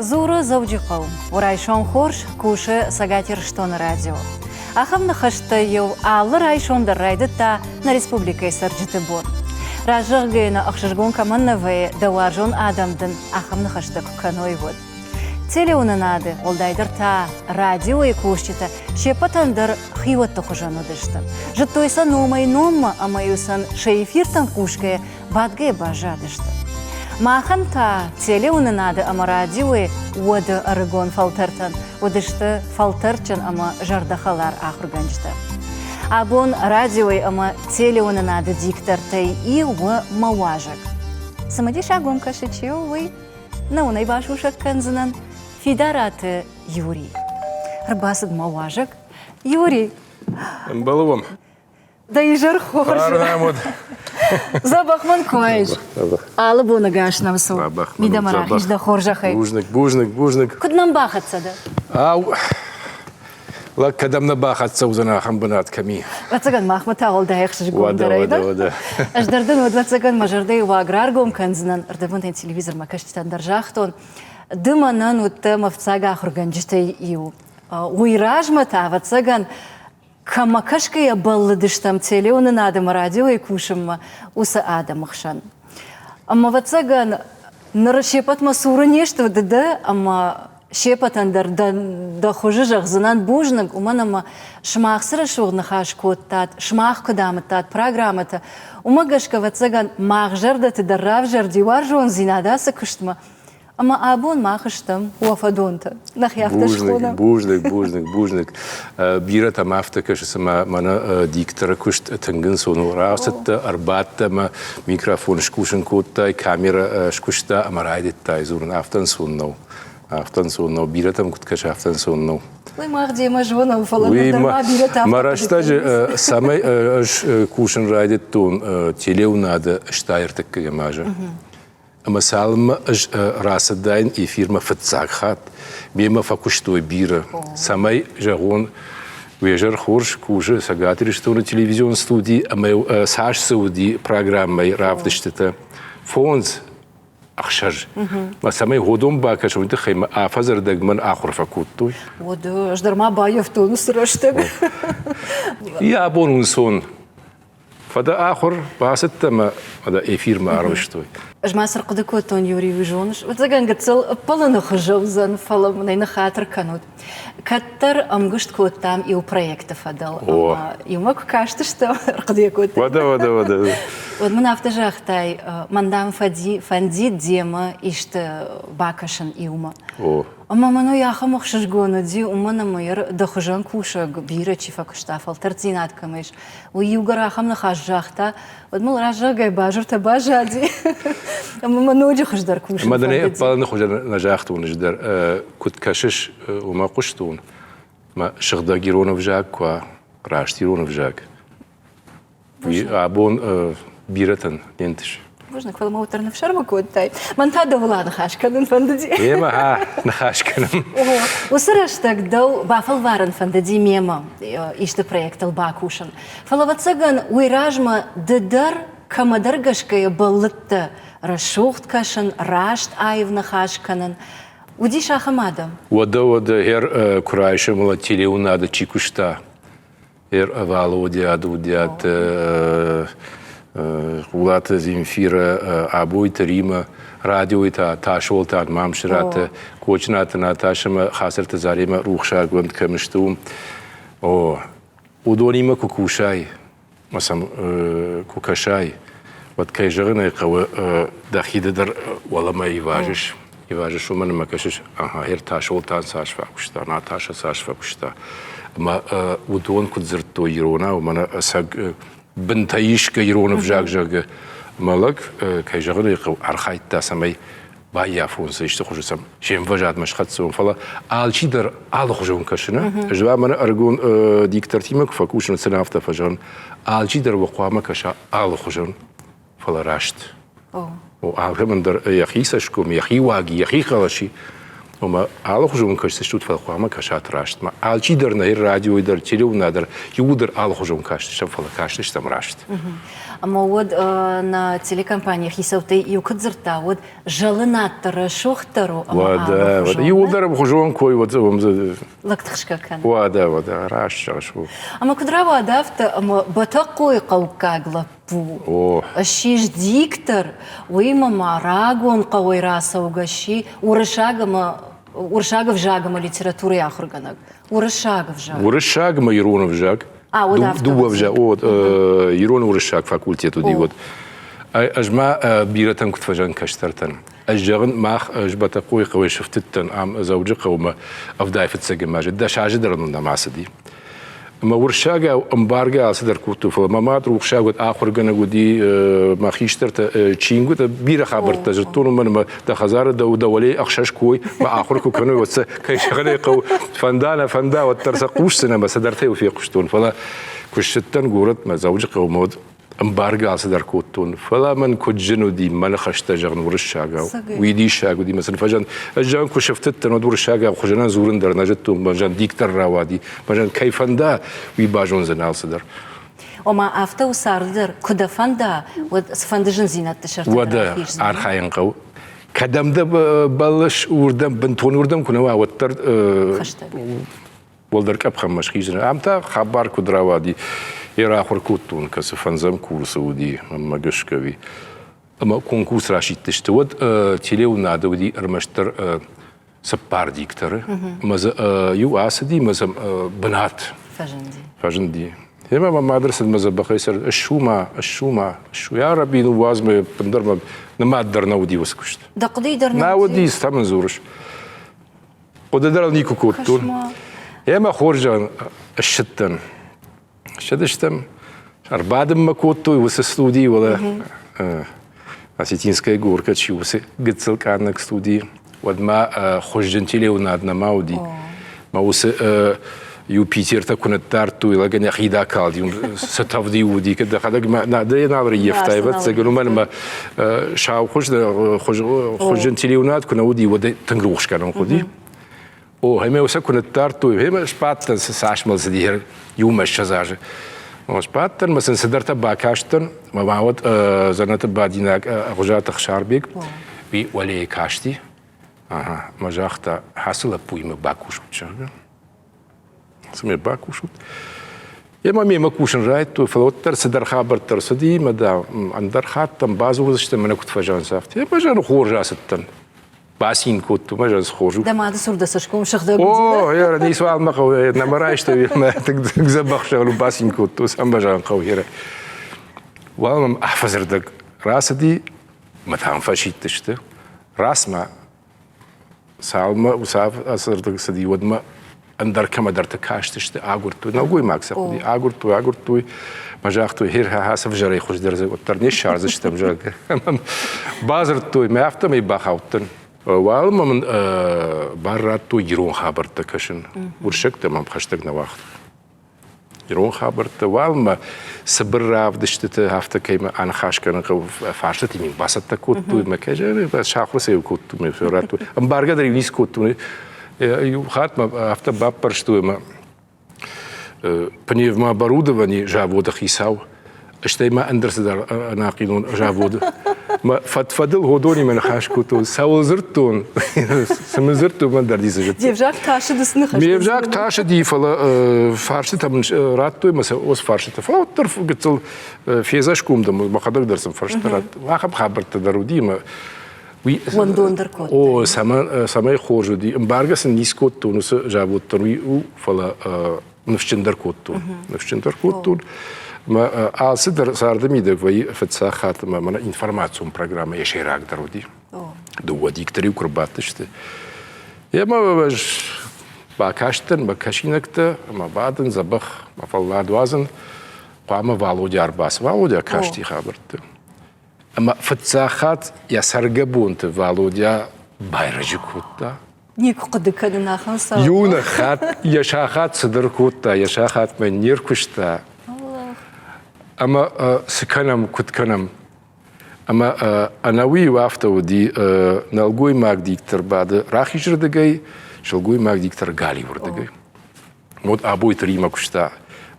Дзуры Дзӕуджыхъӕу. Райсом хорз кусы Цӕгат Ирыстоны радио. Ахӕм ныхӕстӕ-иу алы райсом дӕр райдыдта нӕ республикӕйы цӕрджыты бон. Разӕгъгӕ нӕ ӕхсызгон кӕмӕн нӕ вӕййы, дӕ уарзон адӕм дын ахӕм ныхӕстӕ куы кӕной, уӕд. Телеуынынады, уӕлдайдӕр та радиойы кусджытӕ се ппӕтӕн дӕр хиуӕтты хуызӕн уыдысты. Зыдтой сӕ номӕй-номмӕ ӕмӕ-иу сын сӕ эфиртӕм хъусгӕйӕ бадгӕйӕ баззадысты. Махӕн та телеуынынады ӕмӕ радиойы уӕды ӕрыгон фӕлтӕртӕн уыдысты фӕлтӕрдджын ӕмӕ зӕрдӕхӕлар ахуыргӕнджытӕ. Абон радиойы ӕмӕ телеуынынады диктортӕй иу у мӕ уазӕг. Цымыдисаг уӕм кӕсы чи у, уый нӕ уын ӕй басусӕг кӕндзынӕн Фидараты Юрий. Ӕрбацыд мӕ уазӕг. Юрий! Ӕмбӕлы уӕм. Дӕ изӕр хорз. Арнамуд. Дзӕбӕх мын куы уаис. Алы боны гас нӕм цу. Мидӕмӕ рахиз дӕ хорзӕхӕй. Бузныг, бузныг, бузныг. Куыд нӕм бахӕццӕ дӕ? Ау, лӕг кӕдӕм нӕ бахӕццӕ уыдзӕн, ахӕм бынат кӕм и. Ӕвӕццӕгӕн, махмӕ та уӕлдай ӕхсызгондӕрӕй дӕр. Уӕдӕ, уӕдӕ. Ӕз дӕр дын уӕд, ӕвӕццӕгӕн, мӕ зӕрдӕйы уаг раргом кӕндзынӕн. Ӕрдӕбонтӕн телевизормӕ кӕсджытӕн дӕр загътон. Ды мӕнӕн уыдтӕ мӕ фыццаг ахуыргӕнджытӕй иу. Уый размӕ та, ӕвӕццӕгӕн, кӕмӕ кӕсгӕйӕ бӕллыдыстӕм телеуынынад ӕмӕ радиойы кусынмӕ, уыцы адӕмы хсӕн. Ӕмӕ, ӕвӕццӕгӕн, ныр се ппӕтмӕ цуры не сты ды дӕ, ӕмӕ се ппӕтӕн дӕр дӕ хуызы зӕгъдзынӕн бузныг, уымӕн ӕмӕ сымах цы рӕсугъд ныхас кодтат, сымах куыд амыдтат программӕтӕ, уымӕ гӕсгӕ, ӕвӕццӕгӕн, мах зӕрдӕты дӕр равзӕрди уарзондзинад ацы куыстмӕ, Ӕмӕ абон мах стӕм уӕ фӕдонтӕ. Нӕхи афтӕ схонӕм. Бузныг, бузныг, бузныг. Бирӕтӕм афтӕ кӕсы, цыма мӕнӕ дикторы куыст тынг ӕнцон у. Рацыдтӕ, ӕрбадтӕ ӕмӕ микрофон скусын кодтай, камерӕ скуыста ӕмӕ райдыдтай дзурын. Афтӕ ӕнцон нӕу. Афтӕ ӕнцон нӕу. Бирӕтӕм куыд кӕсы, афтӕ ӕнцон нӕу. Уый мах демӕ зонӕм, фӕлӕ ныр дӕр ма бирӕтӕ Мӕ рӕстӕджы, цӕмӕй ӕз кусын райдыдтон телеуынады 83-ӕм азы. Ӕмӕ цалынмӕ ӕз рацыдаин эфирмӕ фыццаг хатт, мемӕ фӕкуыстой бирӕ, цӕмӕй зӕгъон, уе зӕр хорз кусы Цӕгат Ирыстоны телевизион студи ӕмӕ цас цы уыди программӕйы равдыстытӕ, фондз, ӕхсӕз. Мӕ цӕмӕй уыдон бакӕсон, уый тыххӕй мӕ афӕдзы мӕн ахуыр фӕкодтой. Уӕд ӕз дӕр ма баййӕфтон уыцы рӕстӕг. Йӕ абон уынцон Фӕдӕ ахуыр бацыдтӕ ӕмӕ дӕ эфирмӕ арвыстой. Ӕз ма цы рхъуыды кодтон, Юрий, уый зоныс? Ӕвӕццӕгӕн, гыццыл ӕппӕлыны хуызы уыдзӕн, фӕлӕ мын ӕй ныххатыр кӕнут. Кӕддӕр ӕмгуыст кодтам иу проекты фӕдыл. Ӕмӕ иумӕ куы кастыстӕм, ӕрхъуыды йӕ кодтам. Уӕдӕ, уӕдӕ, уӕдӕ. Уӕд мын афтӕ загътай, мӕн дам фӕндид демӕ исты бакӕсын иумӕ. О. Ӕмӕ мӕн уый ахӕм ӕхсызгон уыди, уымӕн ӕмӕ дӕ хуызӕн кусӕг бирӕ чи фӕкуыста, фӕлтӕрддзинад кӕмӕ ис, Уый иугӕр ахӕм ныхас загъта, уӕд мыл раззагӕй базыртӕ базади ӕмӕ мӕ ноджы хуыздӕр кусын Ӕмӕ дын ӕппӕлыны хуызӕн нӕ загътон ӕз дӕр. Куыд кӕсыс, уымӕ хъуыстон. Мӕ сыгъдӕг ирон ӕвзаг куы уа, раст ирон ӕвзаг. Уый абон бирӕтӕн не нтысы. Бузныг, фӕлӕ мӕ уӕддӕр ныфсӕрмы кодтай. Мӕн та дӕуыл аныхас кӕнын фӕндыди. Емӕ ныхас кӕнӕм. Уыцы рӕстӕг дӕу бафӕлварын фӕндыди мемӕ исты проектыл бакусын. Фӕлӕ, ӕвӕццӕгӕн, уый размӕ ды дӕр кӕмӕдӕр гӕсгӕ бӕллыдтӕ рӕсугъд кӕсын, раст аив ныхас кӕнын. Уыдис ахӕм адӕм? Уӕдӕ, уӕдӕ, хер куы райсӕм, телеуынады чи куыста, Ӕрвалодиад уыдиад Хъулаты Земфирӕ, Абойты Римӕ, радиойы та Тасолтан, Мамсыраты, Кочынаты Наташӕ ӕмӕ Хацырты Заремӕ рухсаггонд кӕм сты, уым. О, уыдонимӕ куы кусай, ӕмӕ сӕм куы кӕсай, уӕд, кӕй зӕгъын ӕй хъӕуы, дӕхи ды дӕр уӕлӕмӕ ивазыс. Ивазыс уымӕн ӕмӕ кӕсыс, ага, гьер Тасолтан цас фӕкуыста, Наташӕ цас фӕкуыста. Ӕмӕ уыдон куыд дзырдтой иронау, мӕнӕ ӕцӕг бынтӕ исгӕ ирон ӕвзаг, зӕгъгӕ. Ӕмӕ лӕг, кӕй зӕгъын ӕй хъӕуы, архайдта, цӕмӕй баййафон сӕ исты хуызы сӕм се мвӕзадмӕ схӕццӕ уон. Фӕлӕ алчи дӕр алыхуызон кӕсы, нӕ? Ӕз ба мӕнӕ ӕрыгон диктортимӕ куы фӕкусын, сын афтӕ фӕзӕгъын, алчи дӕр уӕ хъуамӕ кӕса алыхуызон, фӕлӕ раст. О, алкӕмӕн дӕр йӕхи цӕсгом, йӕхи уаг, йӕхи хъӕлӕси. Ома алыхуызон кӕсдзыстут, фӕлӕ хъуамӕ кӕсат рӕстмӕ. Алчидӕр нӕ радиойы дӕр, телеуынад дӕр, иууылдӕр алыхуызон кастыстӕм, фӕлӕ кастыстӕм раст. Ӕмӕ уӕд нӕ телекомпанийы хицӕуттӕй иу куыд дзырдта, уӕд зӕлынад дӕр рӕсугъддӕр у ӕмӕ Уӕдӕ, уӕдӕ, иууылдӕр ӕмхуызон кой уӕд лӕгтыхсгӕ кӕны. Уӕдӕ, уӕдӕ, раст зӕгъыс. Ӕмӕ куыд рауад афтӕ, ӕмӕ Бӕтӕхъойы хъӕуккаг лӕппу ссис диктор, уыимӕ ма рагон хъӕуӕй рацӕугӕ сси уырыссаг ӕмӕ уырыссаг ӕвзаг ӕмӕ литературӕйы ахуыргӕнӕг. Уырыссаг ӕвзаг. Уырыссаг ӕмӕ ирон ӕвзаг. Дыууӕ ӕвзаг. О, ирон-уырыссаг факультет уыди уӕд. Ӕз ма бирӕтӕн куыд фӕзӕгъын кӕстӕртӕн. Ӕз зӕгъын, мах ӕз Бӕтӕхъойы хъӕуӕй сыфтыдтӕн ам Дзӕуджыхъӕумӕ ӕвдай фыццӕгӕм азы. 10 азы дӕр нын нӕма цыди. Ӕмӕ уырыссагау ӕмбаргӕ алцыдӕр кодтой, фӕлӕ мӕ мад рухсаг уыд, ахуыргӕнӕг уыди, мӕ хистӕртӕ чингуытӕ бирӕ хабӕрттӕ зыдтон, уымӕн ӕмӕ дӕ хӕдзары дӕу дӕ уӕле ӕхсӕз кой мӕ ахуыр куы кӕной, уӕд сӕ кӕй зӕгъын ӕй хъӕуы, фӕнда нӕ фӕнда, уӕддӕр сӕ хъусдзынӕ ӕмӕ цыдӕртӕ-иу фехъуыстон. Фӕлӕ куы ссыдтӕн горӕтмӕ, Дзӕуджыхъӕумӕ, уӕд ӕмбаргӕ алцыдӕр кодтон, фӕлӕ мӕн куыд зын уыди мӕ ныхӕстӕ зӕгъын уырыссагау. Уый диссаг уыди, мӕ сын фӕзӕн. Ӕз зӕгъын, куы сӕфтыдтӕн, уӕд уырыссагау хуызӕнӕн дзурын дӕр нӕ зыдтон, мӕ зӕн диктор рауади, мӕ зӕн кӕй фӕнда, уый базондзӕн алцыдӕр. Ома афтӕ у царды дӕр, куы дӕ фӕнда, уӕд цыфӕнды зындзинӕдты сӕрты Уӕдӕ архайын хъӕуы. Кӕдӕм дӕ бӕллыс, уырдӕм, бынтон уырдӕм куы нӕ уа, уӕддӕр хӕстӕг. Уӕлдӕр къӕпхӕнмӕ схизын. Ам та хабар куыд рауади, йӕ рахуыр кодтон, кӕцы фӕндзӕм курсы уыди, мӕнмӕ гӕсгӕ уый. Ӕмӕ конкурс расидтысты, уӕд телеуынады уыди ӕрмӕстдӕр цыппар дикторы. Ӕмӕ дзы иу ацыди, ӕмӕ сӕм бынат фӕзынди. Фӕзынди. Ӕмӕ мӕ мад ӕрцыд мӕ дзӕбӕхӕй сӕр, ссу ма, ссу ма, ссу. Я раби, ныууадз мӕ, ӕппындӕр мӕ нымад дӕр нӕ уыди уыцы куыст. Дӕ хъуыдыйы дӕр нӕ уыди, цы мын дзурыс. Хъуыды дӕр ыл никуы кодтон. Ӕмӕ хорз ссыдтӕн. Ссыдыстӕм, ӕрбадынмӕ кодтой уыцы студийы, уӕлӕ Осетинская горка чи уыцы гыццыл къаннӕг студийы. Уӕдмӕ хуызджын телеуынад нӕма уыди. Мӕ уыцы Юпитертӕ куы ныддардтой, лӕгӕн йӕ хид акалди, цы тӕвд-иу уыди, кӕд дӕхӕдӕг нӕ дӕ нал рыййӕфтай, ӕвӕццӕгӕн, уымӕн ӕмӕ сау хуызджын телеуынад куы нӕ уыди, уӕд тынг рухс кӕнын хъуыди. О, ӕмӕ сӕ куы ныддардтой, ӕмӕ сбадтӕн, цас мыл цыди, иумӕ 20 азы. Сбадтӕн, мӕ сын цыдӕртӕ бакастӕн, мӕ ма уӕд дзӕнӕты бадинаг Ӕгъуызаты Ӕхсарбег, уый уӕлейы касти, ага, мӕ загъта, ацы лӕппуимӕ бакусут, зӕгъгӕ. Цымӕ бакусут. Емӕ мемӕ кусын райдыдтой, фӕлӕ уӕддӕр цыдӕр хабӕрттӕ ӕрцыди, мӕ да ӕндӕр хаттӕн бадзурдзысты, мӕнӕ куыд фӕзӕгъынц, афтӕ. Емӕ зӕгъын, хорз ацыдтӕн. Бацин кодтон, мӕ зӕгъын, хорз у. Дӕ мады цур дӕ цӕсгом сыгъдӕг О, йӕ, ницуал мӕ хъӕуы, нӕ мӕ райстой, мӕ тынг дзӕбӕх зӕгъын, бацин кодтон, сӕм зӕгъын хъӕуы, херӕ. Уал мӕм афӕдзырдӕг рацыди, мӕ там фӕсидтысты. Рацмӕ цалынмӕ уыцы ацырдыг цыди, уӕдмӕ ӕндӕр кӕмӕдӕрты кастысты, агуырдтой. Нӕлгоймаг сӕ хъуыди, агуырдтой, агуырдтой. Мӕ загътой, хер, ха цы ӕвзӕрӕй хуыздӕр дзы уӕддӕр не ссардзыстӕм, зӕгъгӕ. Бадзырдтой мӕ, афтӕмӕй бахаудтӕн. Уалынмӕ мын бар радтой ирон хабӕрттӕ кӕсын. Уырыссӕгтӕ мӕм хӕстӕг нӕ уагътой. Ирон хабӕрттӕ уалынмӕ цыбыр равдыстыты афтӕ кӕимӕ аныхас кӕнын хъӕуы, фарстытӕ мин бацӕттӕ кодтой, мӕ кӕй сахуыр сӕ кодтой, мӕ радтой. Ӕмбаргӕ дӕр иу ницы кодтой. Иу хатт мӕ афтӕ баппӕрстой ӕмӕ пневмооборудование заводы хицау стӕй ма ӕндӕр цыдӕр ӕнахъинон заводы. Мӕ фӕд-фӕдыл уыдонимӕ ныхас кодтон, цӕуыл дзырдтон, цы мын дзырдтой, уымӕн дӕр ницы зыдтон. Де взаг тасыд уыцы ныхӕстӕ? Ме взаг тасыди, фӕлӕ фарстытӕ мын радтой мӕ сӕ уыцы фарстытӕ. Фӕлӕ уӕддӕр гыццыл фезӕсгом дӕн, мӕхӕдӕг дӕр сын фӕрстытӕ радтон. Ахӕм хабӕрттӕ дӕр уыди ӕмӕ уый Уӕндондӕр кодтай. О, цӕмӕй хорз уыди. Ӕмбаргӕ сын ницы кодтон уыцы заводтӕн, уый у, фӕлӕ ныфсджындӕр кодтон. Ныфсджындӕр кодтон. Мӕ алцыдӕр царды мидӕг вӕййы фыццаг хатт ӕмӕ мӕнӕ информацион программӕ йӕ сӕйрагдӕр уыди. Дыууӕ дикторы-иу куы рбадтысты. Ӕмӕ ӕз бакастӕн мӕ кӕсинӕгтӕ ӕмӕ бадын дзӕбӕх, мӕ фӕллад уадзын. Хъуамӕ Валодя ӕрбацыд. Валодя касти хабӕртты. Ӕмӕ фыццаг хатт йӕ цӕргӕбонты Валодя байрӕджы кодта. Никуы хъуыды кӕнын ахӕм цау. Иунӕг хатт йӕ сахат цыдӕр кодта, йӕ сахатмӕ не ркуыста. Ӕмӕ цы кӕнӕм, куыд кӕнӕм? Ӕмӕ ӕнӕуи афтӕ уыди, нӕлгоймаг диктор бады рахизырдыгӕй, сылгоймаг диктор галиуырдыгӕй. Вот Абойты Римӕ куыста,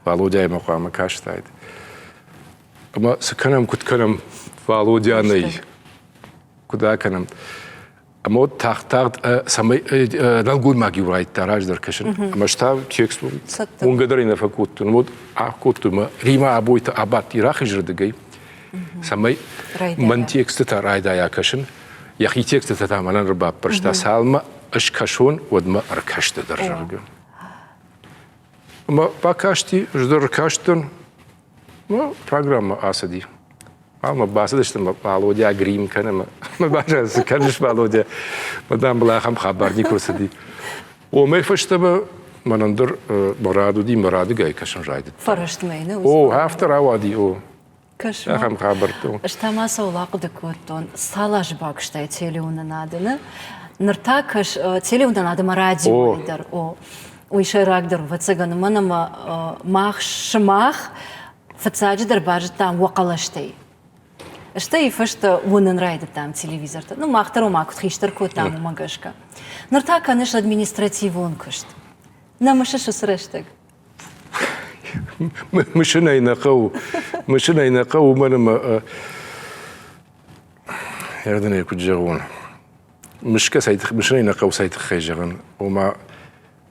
Валодяимӕ хъуамӕ кастаид. Ӕмӕ цы кӕнӕм, куыд кӕнӕм, Валодя нӕй. Куыд акӕнӕм? Ӕмӕ вот тагъд-тагъд цӕмӕй нӕлгоймаг-иу райдыдта раздӕр кӕсын. Ӕмӕ ӕз та текст уынгӕ дӕр нӕ фӕкодтон. Вот акодтой мӕ Римӕ Абойты абадти рахизырдыгӕй, цӕмӕй мӕн текстытӕ райдайа кӕсын. Йӕхи текстытӕ та мӕнӕн ӕрбаппӕрста. Цалынмӕ ӕз кӕсон, уӕдмӕ ӕркасты дӕр, зӕгъгӕ. Ӕмӕ бакасти, ӕз дӕр ӕркастӕн, ну, программӕ ацыди. Ӕмӕ бацыдысты мӕ Валодя грим кӕны мӕ базар цы кӕныс, Валодя? Мадам был ахӕм хабар никуы рцыди. Уомӕй фӕстӕмӕ мӕнӕн дӕр мӕ рад уыди, мӕ радыгай кӕсын райдыдта. Фӕрӕстмӕ нӕ О, афтӕ рауади, о. Ахӕм хабӕрттӕ. Ӕз та ма цӕуыл ахъуыды кодтон, цал азы бакуыстай телеуынынады, нӕ? Ныр та кӕс телеуынынад ӕмӕ радиойы дӕр. О, уый сӕйрагдӕр, ӕвӕццӕгӕн, уымӕн ӕмӕ мах сымах фыццаджыдӕр базыдтам уӕ хъӕлӕстӕй. Стӕй фӕстӕ уынын райдыдтам телевизорты. Ну, мах дӕр ома куыд хистӕр кодтам, уымӕ гӕсгӕ. Ныр та кӕныс административон куыст. Нӕ мысыс уыцы рӕстӕг? Мысын ӕй нӕ хъӕуы. Мысын ӕй нӕ хъӕуы, уымӕн ӕмӕ ӕрдынӕй куыд зӕгъон, мысгӕ цӕй мысын ӕй нӕ хъӕуы цӕй тыххӕй зӕгъын, ома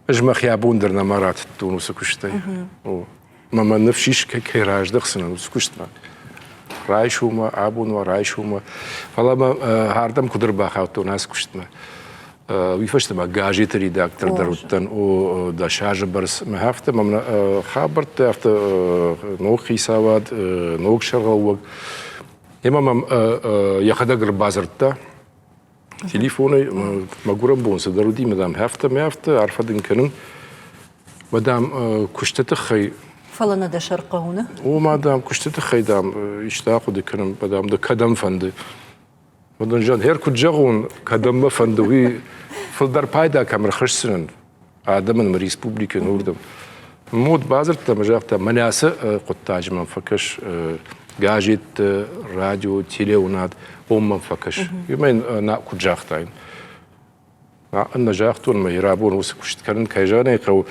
ӕз мӕхи абон дӕр нӕма ратыдтон уыцы куыстӕй. Мӕ мӕ ныфс ис, кӕй раздӕхдзынӕн уыцы куыстмӕ. Райсоммӕ, абон уа, райсоммӕ. Фӕлӕ мӕ ардӕм куыд ӕрбахаудтон ацы куыстмӕ, уый фӕстӕ ма газеты редактор дӕр уыдтӕн о 10 азы бӕрц. Мӕ афтӕ мӕм хабӕрттӕ, афтӕ ног хицауад, ног сӕргълӕууӕг. Ӕмӕ мӕм йӕхӕдӕг ӕрбадзырдта телефонӕй, мӕгуырӕн бон цыдӕр уыди, мӕ дам, афтӕ мӕ афтӕ, арфӕ дын кӕнын. Мӕ дам, куысты тыххӕй Фӕлӕ нӕ дӕ сӕр хъӕуы, нӕ? О, ма дам, куысты тыххӕй, дам, исты ахъуыды кӕнын, мӕ дам, дӕ кӕдӕм фӕнды. Уыдон зӕгъын, хер куыд зӕгъон, кӕдӕм мӕ фӕнды, уый фылдӕр пайда кӕм ӕрхӕсдзынӕн адӕмӕн мӕ республикӕйӕн, уырдӕм. Мод бадзырдта ӕмӕ загъта, мӕнӕ ацы хъуыддаджы мӕм фӕкӕс газетты, радио, телеуынад, уым мӕм фӕкӕс. Уымӕ йын куыд загътаин. Нӕ загътон, мӕ рабон уыцы куыст кӕнын, кӕй зӕгъын ӕй хъӕуы,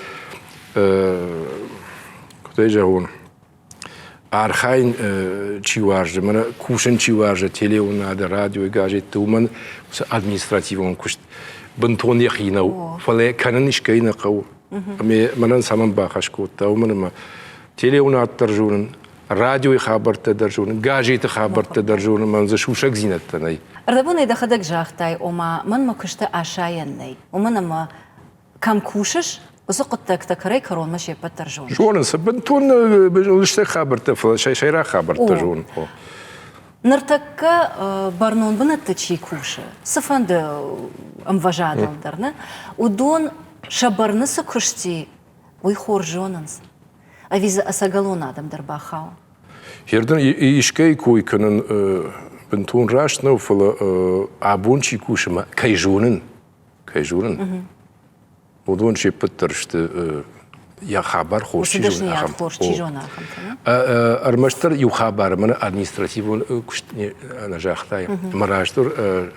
куыд ӕй зӕгъон, архайын чи уарзы, мӕнӕ кусын чи уарзы телеуынады, радиойы, газетты, уымӕн уыцы административон куыст бынтон йӕхи нӕу, фӕлӕ кӕнын искӕй нӕ хъӕуы. Ӕмӕ мӕнӕн цӕмӕн бахӕс кодта, уымӕн ӕмӕ телеуынад дӕр зонын, радиойы хабӕрттӕ дӕр зонын, газеты хабӕрттӕ дӕр зонын, мӕн дзы сусӕгдзинӕдтӕ нӕй. Ӕрдӕбонӕй дӕхӕдӕг загътай, ома мӕнмӕ куысты асайӕн нӕй, уымӕн ӕмӕ кӕм кусыс, уыцы хъуыддӕгтӕ кӕрӕй-кӕронмӕ се ппӕт дӕр зоныс. Зонын сӕ, бынтон лыстӕг хабӕрттӕ, фӕлӕ сӕ сӕйраг хабӕрттӕ зонын. Ныртӕккӕ бӕрнон бынӕтты чи кусы, цыфӕнды ӕмвӕзадыл дӕр, нӕ, уыдон сӕ бӕрны цы куысти, уый хорз зонынц. Ӕви дзы ӕцӕгӕлон адӕм дӕр бахауы? Ердын искӕй кой кӕнын бынтон раст нӕу, фӕлӕ абон чи кусы, мӕ кӕй зонын, кӕй зонын, уыдон се ппӕт дӕр сты йӕ хабар хорз чи зоны, ахӕм. Хорз чи зоны, ахӕмтӕ. Ӕрмӕстдӕр иу хабар, мӕнӕ административон куыст нӕ загътай. Мӕ раздӕр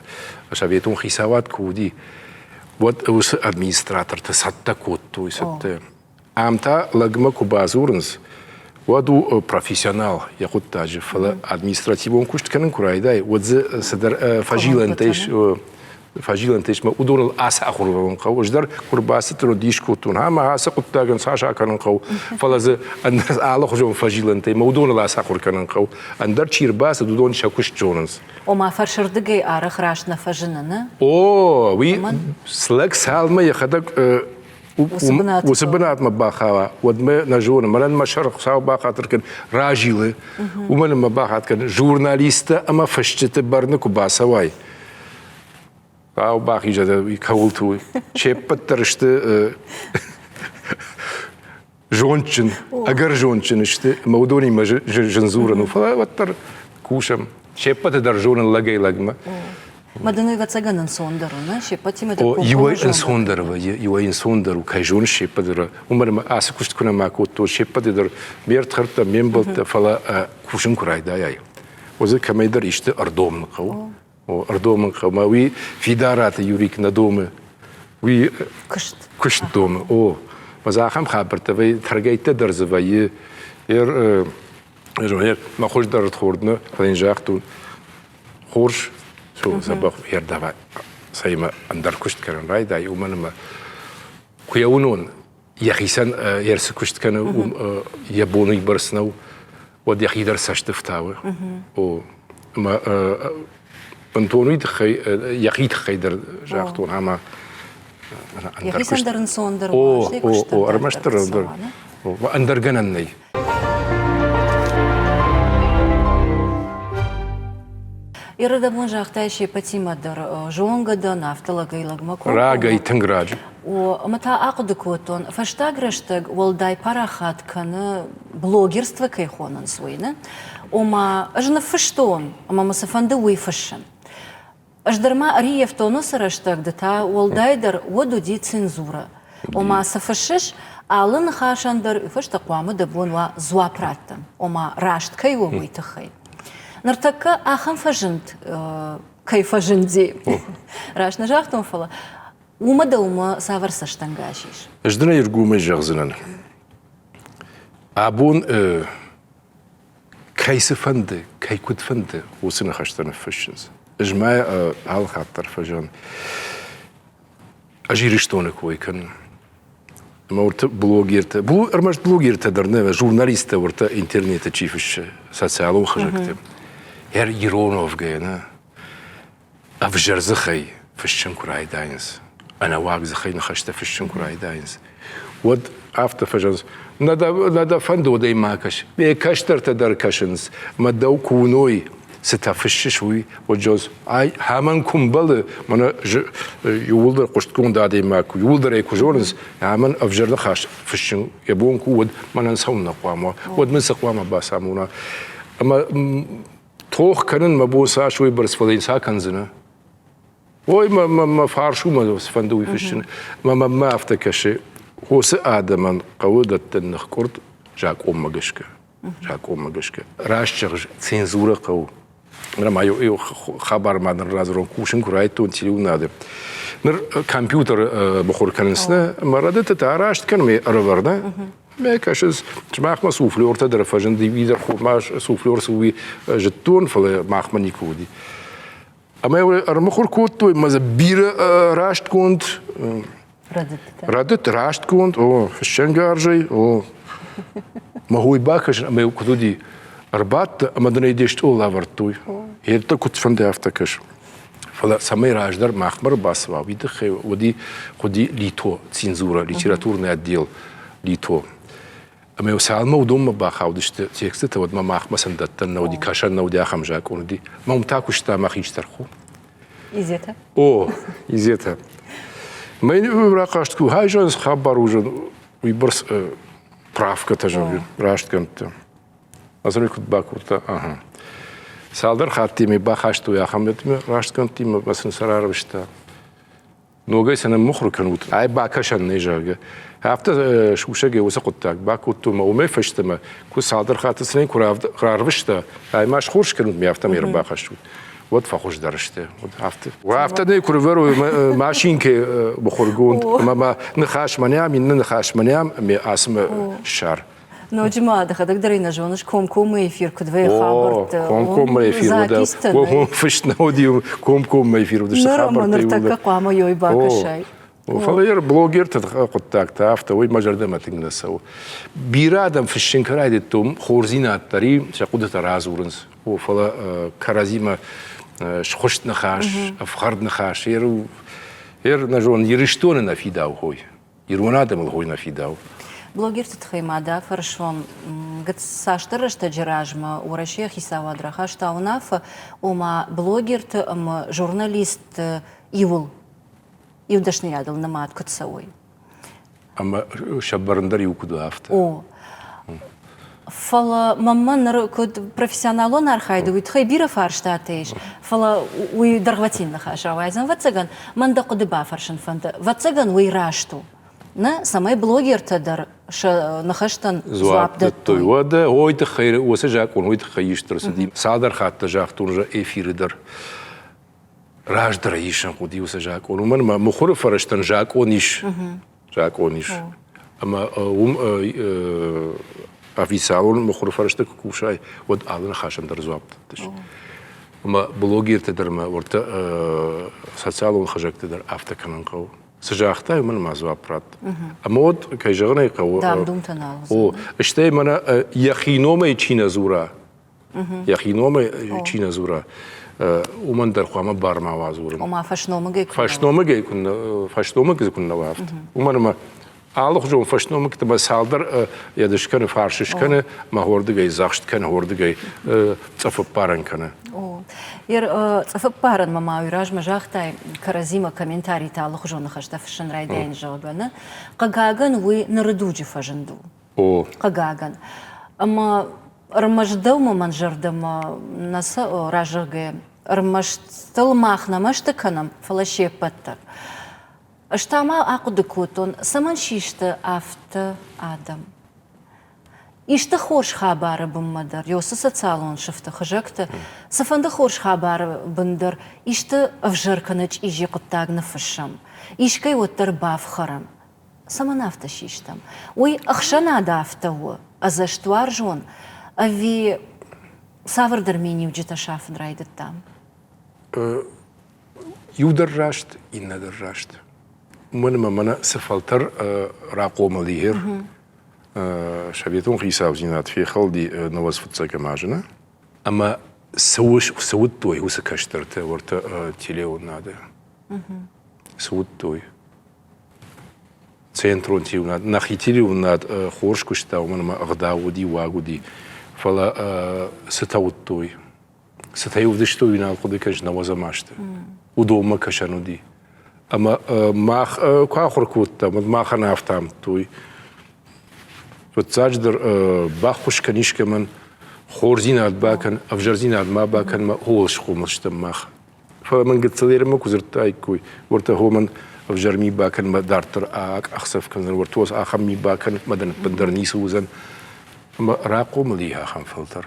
советон хицауад куы уыди, уӕд уыцы администратортӕ цӕттӕ кодтой, цӕттӕ. Ам та лӕгмӕ куы бадзурынц, уӕд у профессионал йӕ хъуыддаджы, фӕлӕ административон куыст кӕнын куы райдай, уӕд дзы цыдӕр фӕзилӕнтӕ ис, фӕзилӕнтӕ ис, уыдоныл ацы ахуыргӕнӕн хъӕуы. Ӕз дӕр куы рбацыдтӕн, уӕд дис кодтон, ӕмӕ ацы хъуыддагӕн цас акӕнын хъӕуы, фӕлӕ дзы ӕндӕр алыхуызон фӕзилӕнтӕ ӕмӕ уыдоныл ацы ахуыр кӕнын хъӕуы. Ӕндӕр чи рбацыд, уыдон сӕ куыст зонынц. Ома фӕрсырдыгӕй арӕх раст нӕ фӕзыны, нӕ? О, уый лӕг цалынмӕ йӕхӕдӕг уыцы бынатмӕ бахауа, уӕдмӕ нӕ зоны. Мӕнӕн мӕ сӕр Хуыцау бахатыр кӕн, разилы. Уымӕн ӕмӕ бахатыр кӕн, журналисттӕ ӕмӕ фысджыты бӕрны куы бацӕуай, Хъӕу бахизӕд кӕуылты уый. Се ппӕт дӕр сты зондджын, ӕгӕр зондджын сты, ӕмӕ уыдонимӕ зын дзурӕн у, фӕлӕ уӕддӕр кусӕм. Се ппӕты дӕр зонын лӕгӕй-лӕгмӕ. Мӕ дын ӕвӕццӕгӕн ӕнцондӕр у, нӕ? Се ппӕтимӕ дӕр Иуӕй ӕнцондӕр вӕййы, иуӕй ӕнцондӕр у, кӕй зоныс се ппӕты дӕр. Уымӕн ӕмӕ ацы куыст куы нӕма кодтон, се ппӕты дӕр ме рдхӕрдтӕ, ме мбӕлттӕ, фӕлӕ кусын куы райдайай. Уыдзы кӕмӕйдӕр исты ӕрдомын хъӕуы. Ӕрдомын хъӕуы. Мӕ уый Фидараты Юрик нӕ домы. Уый куыст. Куыст домы. О. Мӕ дзы ахӕм хабӕрттӕ вӕййы, тӕргӕйттӕ дӕр дзы вӕййы. Мӕ хуыздӕр ӕрдхорд нӕ, фӕлӕ йын загътон, хорз, дзӕбӕх ӕрдавай, цӕимӕ ӕндӕр куыст кӕнын райдай, уымӕн ӕмӕ куы йӕ уынон, йӕхицӕн йе цы куыст кӕны, уым йӕ бон уыйбӕрц нӕу, уӕд йӕхи дӕр цӕсты фтауы. О, ӕмӕ бынтон уый тыххӕй, йӕхи тыххӕй дӕр загътон, ӕмӕ Йӕхицӕн дӕр ӕнцондӕр О, о, о, ӕрмӕстдӕр ӕндӕр, ӕндӕр гӕнӕн нӕй. Ирыдӕбон загътай се ппӕтимӕ дӕр зонгӕ дӕн, афтӕ лӕгӕй-лӕгмӕ кодтон. Рагӕй, тынг раджы. О, ӕмӕ та ахъуыды кодтон, фӕстаг рӕстӕг уӕлдай парахат кӕны блогерство кӕй хонынц, уый, нӕ? Ома, ӕз ныффыстон, ӕмӕ мӕ цы фӕнды, уый фыссын. Ӕз дӕр ма ӕрыййӕфтон уыцы рӕстӕг, ды та уӕлдайдӕр уӕд уыди цензурӕ. Ома, цы фыссыс, алы ныхасӕн дӕр уый фӕстӕ хъуамӕ дӕ бон уа дзуапп раттын, ома раст кӕй у, уый тыххӕй. Ныртӕккӕ ахӕм фӕзынд кӕй фӕзынди, раст нӕ загътон, фӕлӕ уымӕ дӕумӕ цавӕр цӕстӕнгас ис? Ӕз дын ӕй ӕргомӕй зӕгъдзынӕн. Абон кӕй цы фӕнды, кӕй куыд фӕнды, уыцы ныхӕстӕ ныффыссынц. Ӕз ма алы хатт дӕр фӕзӕгъын, ӕз Ирыстоны кой кӕнын. Ӕмӕ уырты блогертӕ, ӕрмӕст блогертӕ дӕр нӕ, журналисттӕ уыртӕ интернеты чи фыссы, социалон хызӕгты. Ирон уӕвгӕйӕ, нӕ? ӕвзӕр дзыхӕй фыссын куы райдайынц, ӕнӕуаг дзыхӕй ныхӕстӕ фыссын куы райдайынц, уӕд афтӕ фӕзӕгъынц, нӕ дӕ, нӕ дӕ фӕнды, уӕд ӕй ма кӕс. Мӕ кӕстӕртӕ дӕр кӕсынц, мӕ дӕу куы уыной, цытӕ фыссыс, уый, уӕд зӕгъынц, ай амӕн куы мбӕлы, мӕнӕ иууылдӕр хъуыстгонд адӕймаг куы, иууылдӕр ӕй куы зонынц, амӕн ӕвзӕр ныхас фыссын йӕ бон куы уӕд мӕнӕн цӕуылнӕ хъуамӕ, уӕд мын цы хъуамӕ бацамона. Ӕмӕ Тох кӕнын мӕ бон цас уыйбӕрц, фӕлӕ йын цы акӕндзынӕ? Ой, мӕ, мӕ, мӕ фарс у, мӕ цыфӕнды уый фыссын. Мӕ мӕнмӕ афтӕ кӕсы, уыцы адӕмӕн хъӕуы дӕттын ныхкъуырд закъонмӕ гӕсгӕ. Закъонмӕ гӕсгӕ. Раст зӕгъыс, цензурӕ хъӕуы. Ныр ма иу хабар ма ныр радзурон, кусын куы райдтон телеуынады. Ныр компьютер мыхуыр кӕнынц нӕ, мӕ рӕдыдтытӕ раст кӕн, ме ӕрӕвӕр нӕ. Мӕ кӕсыс, махмӕ суфлертӕ дӕр фӕзынди, уый дӕр хурмӕ суфлер цы уый зыдтон, фӕлӕ махмӕ никуы уыди. Ӕмӕ ӕрмыхуыр кодтой, мӕ дзы бирӕ растгонд рӕдыд растгонд, о, фыссӕнгарзӕй, о. Мӕ хой бакӕсын, ӕмӕ куыд уыди, ӕрбадт ӕмӕ дын ӕй де стъол авӕрдтой. Йедтӕ куыд фӕнды, афтӕ кӕс. Фӕлӕ цӕмӕй раздӕр махмӕ ӕрбацӕуа, уый тыххӕй уыди хуыди лито, цензура, литературный отдел лито. Ӕмӕ цалынмӕ уыдонмӕ бахаудысты текстытӕ, уӕдмӕ махмӕ сын дӕттӕн нӕ уыди, кӕсӕн нӕ уыди, ахӕм закъон уыди. Мӕ уым та куыста мӕ хистӕр хо. Изетӕ? О, Изетӕ. Мӕ рахъаст ку хайзӕн хабар ужын уыйбӕрц правкӕтӕ зӕгъын, растгӕндтӕ. Азӕр куыд бакодта, ага. Цалдӕр хатти ме бахастой ахӕм растгӕндтимӕ ӕмӕ сын сӕ рарвыста. Ногӕй сӕ ныммыхуыр кӕнут, ай бакӕсӕн нӕй, зӕгъгӕ. Афтӕ сусӕгӕй уыцы хъуыддаг бакодтон ӕмӕ уымӕй фӕстӕмӕ куы цалдӕр хатты сын куы рарвыста, ай ма схорз кӕнут ме афтӕмӕй ӕрбахӕссут, уӕд фӕхуыздӕр сты. Афтӕ. Афтӕ нӕ куы рывӕрой машинкӕ мыхуыргонд ӕмӕ ма ныхас мӕнӕ ам, иннӕ ныхас мӕнӕ ам, ӕмӕ ацы ссар. Ноджы ма дӕхӕдӕг дӕр ӕй нӕ зоныс, комкоммӕ эфир куыд вӕййы хабӕртты. Комкоммӕ эфир уыд, фыст нӕ уыди, комкоммӕ эфир уыдысты хабӕрттӕ. Ныр ӕмӕ ныртӕккӕ хъуамӕ ёй бакӕсай. Фӕлӕ йӕ блогерты хъуыддӕгтӕ афтӕ, уый мӕ зӕрдӕмӕ тынг нӕ цӕуы. Бирӕ адӕм фыссын кӕй райдыдтой, хорздзинад дӕр и, сӕ хъуыдытӕ радзурынц. О, фӕлӕ кӕрӕдзимӕ схуыст ныхас, ӕфхӕрд ныхас, ер, нӕ зонын, Ирыстоны нӕ фидауы хой. Ирон адӕмыл хой нӕ фидауы. Блогерты тыххӕй ма дӕ фӕрсон, цасдӕр рӕстӕджы размӕ Уӕрӕсейы хицауад рахаста уынаффӕ, ома блогерты ӕмӕ журналистты иуыл иу дӕсныйадыл нымад куыд цӕуой. Ӕмӕ сӕ бӕрн дӕр иу куыд у, афтӕ. О. Фӕлӕ мӕнмӕ ныр куыд профессионалон архайды, уый тыххӕй бирӕ фарстатӕ ис. Фӕлӕ уый дӕргъвӕтин ныхас рауайдзӕн, ӕвӕццӕгӕн, мӕн дӕ хъуыды бафӕрсын фӕнды. Ӕвӕццӕгӕн, уый раст у. Нӕ, цӕмӕй блогертӕ дӕр сӕ ныхӕстӕн дзуапп дӕттой. Уӕдӕ уой тыххӕй уыцы закъон уый тыххӕй ист ӕрцыди. Цалдӕр хатты загътон эфиры дӕр. Раздӕр исын хъуыди уыцы закъон. Уымӕн ӕмӕ мыхуыры фӕрӕзтӕн закъон ис. Закъон ис. Ӕмӕ уым официалон мыхуыры фӕрӕзты куы кусай, уӕд алы ныхасӕн дӕр дзуапп дӕттыс. Ӕмӕ блогертӕ дӕр ӕмӕ уӕртӕ социалон хызӕгты дӕр афтӕ кӕнын хъӕуы. Цы загътай, уымӕн ма дзуапп ратт. Ӕмӕ уӕд, кӕй зӕгъын ӕй хъӕуы... Дам-думтӕ нал О, стӕй мӕнӕ йӕхи номӕй чи нӕ дзура, йӕхи номӕй чи нӕ дзура, уымӕн дӕр хъуамӕ бар ма уа дзурын. Ома фӕсномыгӕй куы фӕсномыгӕй куы фӕсномыг дзы куы нӕ уа афтӕ. Уымӕн ӕмӕ алыхуызон фӕсномыгтӕ ӕмӕ цалдӕр йӕ скӕны, фарс скӕны, ӕмӕ уырдыгӕй дзӕхст кӕны, уырдыгӕй цъыфыппарӕн кӕны. О, цъыфыппарӕнмӕ ма уый размӕ загътай, кӕрӕдзимӕ комментаритӕ алыхуызон ныхӕстӕ фыссын райдайын, зӕгъгӕ, нӕ? Хъыгагӕн, уый ныры дуджы фӕзынд у. О. Хъыгагӕн. Ӕмӕ ӕрмӕст дӕумӕ мӕн зӕрдӕмӕ нӕ разӕгъгӕ, ӕрмӕст ыл мах нӕ мӕсты кӕнӕм, фӕлӕ се ппӕт дӕр. Ӕз та ма ахъуыды кодтон, цӕмӕн систы афтӕ адӕм? Исты хорз хабары бынмӕ дӕр, ёсы социалон сыфты, хызӕгты, цыфӕнды хорз хабары бын дӕр исты ӕвзӕр кӕнӕ чъизи хъуыддаг ныффыссӕм, искӕй уӕддӕр бафхӕрӕм. Цӕмӕн афтӕ систӕм? Уый ӕхсӕнад афтӕ у, ӕдзӕстуарзон ӕви цавӕрдӕр миниуджытӕ сафын райдыдтам? Иу дӕр раст, иннӕ дӕр раст. Уымӕн ӕмӕ мӕнӕ цы фӕлтӕр рахъомыл и советон хицаудзинад фехӕлди науӕдз фыццӕгӕм азы, нӕ? Ӕмӕ цы уыдтой уыцы кӕстӕртӕ уӕртӕ телеуынады? Цы уыдтой? Центрон телеуынад, нӕхи телеуынад хорз куыста, уымӕн ӕмӕ ӕгъдау уыди, уаг уыди. Фӕлӕ цытӕ уыдтой? Цытӕ уыдысты, уый нал хъуыды кӕныс, нӕуӕдзӕм азты. Уыдонмӕ кӕсӕн уыди. Ӕмӕ мах куы ахуыр кодтам, уӕд махӕн афтӕ амыдтой. Фыццаджыдӕр баххуыс кӕн искӕмӕн, хорздзинад бакӕн, ӕвзӕрдзинад ма бакӕн, мӕ ууыл схъомыл стӕм мах. Фӕлӕ мын гыццыл ермӕ куы дзырдтаиккой, уӕртӕ хо мӕн ӕвзӕр ми бакӕн, мӕ дарддӕр акъахдзӕф кӕндзӕн, уӕртӕ ахӕм ми бакӕн, мӕ дын ӕппындӕр ницы уыдзӕн. Ӕмӕ рахъомыл и ахӕм фӕлтӕр.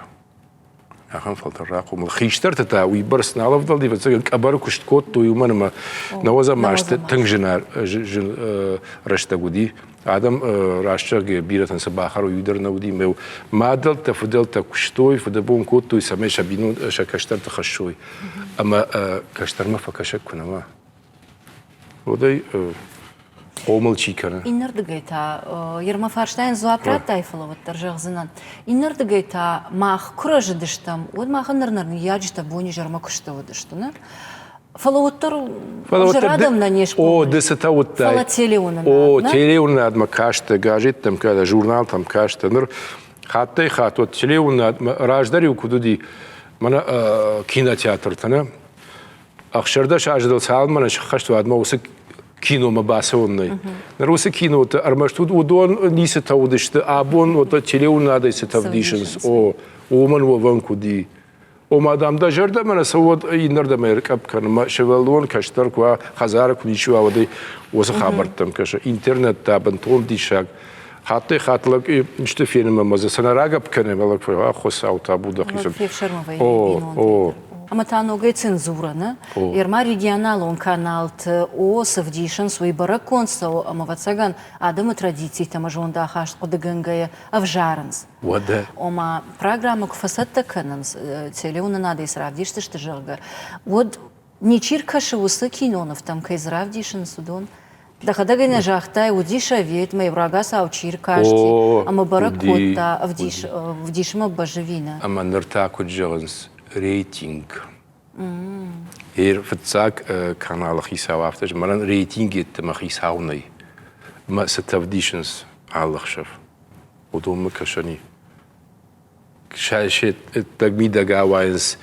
Ахӕм фӕлтӕр рахъомыл. Хистӕртӕ та уыйбӕрц нал ӕвдӕлди, ӕвӕццӕгӕн, къӕбӕры куыст кодтой, уымӕн ӕмӕ нӕуӕдзӕм азты тынг зын рӕстӕг уыди. Адӕм раст зӕгъгӕ, бирӕтӕн цы бахӕрой, уый дӕр нӕ уыди. Мадӕлтӕ, фыдӕлтӕ куыстой, фыдӕбон кодтой, цӕмӕй сӕ бинон сӕ кӕстӕрты хӕссой. Ӕмӕ кӕстӕрмӕ фӕкӕсӕг куы нӕ уа, уӕд ӕй хъомыл чи кӕны. Иннӕрдыгӕй та, Ерма фарстайӕн дзуапп радтай, фӕлӕ уӕддӕр зӕгъдзынӕн. Иннӕрдыгӕй та мах куы рӕзыдыстӕм, уӕд махӕн ныр нӕ ныййарджытӕ бонизӕрмӕ куысты уыдысты, нӕ? Фӕлӕ уӕддӕр ӕвзӕр адӕм нӕ не схъомыл. О, ды цытӕ уыдтай. Фӕлӕ телеуынынад. О, телеуынынадмӕ кастӕ, газеттӕм кастӕ, журналтӕм кастӕ. Ныр хаттӕй-хатт уӕд телеуынынадмӕ раздӕр-иу куыд уыди, мӕнӕ кинотеатртӕ, нӕ? 16 азы дыл цалынмӕ нӕ сыххӕст, уӕдмӕ уыцы киномӕ бацӕуын нӕй. Ныр уыцы киноты ӕрмӕст уыдон ницытӕ уыдысты, абон уӕддӕр телеуынынадӕй цытӕ вдисынц, о, уымӕн уӕвӕн куыд и. Ома, дам, дӕ зӕрдӕмӕ нӕ цӕуы, уӕд иннӕрдӕм ӕркъӕпп кӕны. Мӕ сывӕллон кӕстӕр куы уа, хӕдзары куы ничи уа, уӕд ӕй уыцы хабӕрттӕм кӕсы. Интернет та бынтон диссаг. Хаттӕй-хатт лӕг исты фенынмӕ мӕ дзы цы нӕ рагӕпп кӕны, ӕмӕ лӕг фӕ Хуыцау табу дӕхицӕн. Фефсӕрмы вӕййы бинонтӕ. Ӕмӕ та ногӕй цензурӕ, нӕ? Ерма регионалон каналты о, цы вдисынц, уый бӕрӕггонд цӕуы ӕмӕ, ӕвӕццӕгӕн, адӕмы традицитӕ ӕмӕ зондахаст хъуыдыгӕнгӕйӕ ӕвзарынц. Уӕдӕ. Ома, программӕ куы фӕцӕттӕ кӕнынц, телеуынынадӕй цы равдисдзысты, зӕгъгӕ, уӕд ничи ркӕсы уыцы кинонывтӕм, кӕй дзы равдисынц, уыдон. Дӕхӕдӕг ӕй нӕ загътай, уыди советмӕ, рагацау чи ркасти ӕмӕ бӕрӕг кодта, ӕвдисмӕ бӕззыви нӕ. Ӕмӕ ныр та куыд зӕгъынц, рейтинг. Фыццаг каналы хицау афтӕ мӕнӕн рейтинг йеддӕмӕ хицау нӕй. Мӕ цытӕ вдисынц алы хсӕв. Уыдонмӕ кӕсӕн и. Се ӕддӕг-мидӕг ауайынц,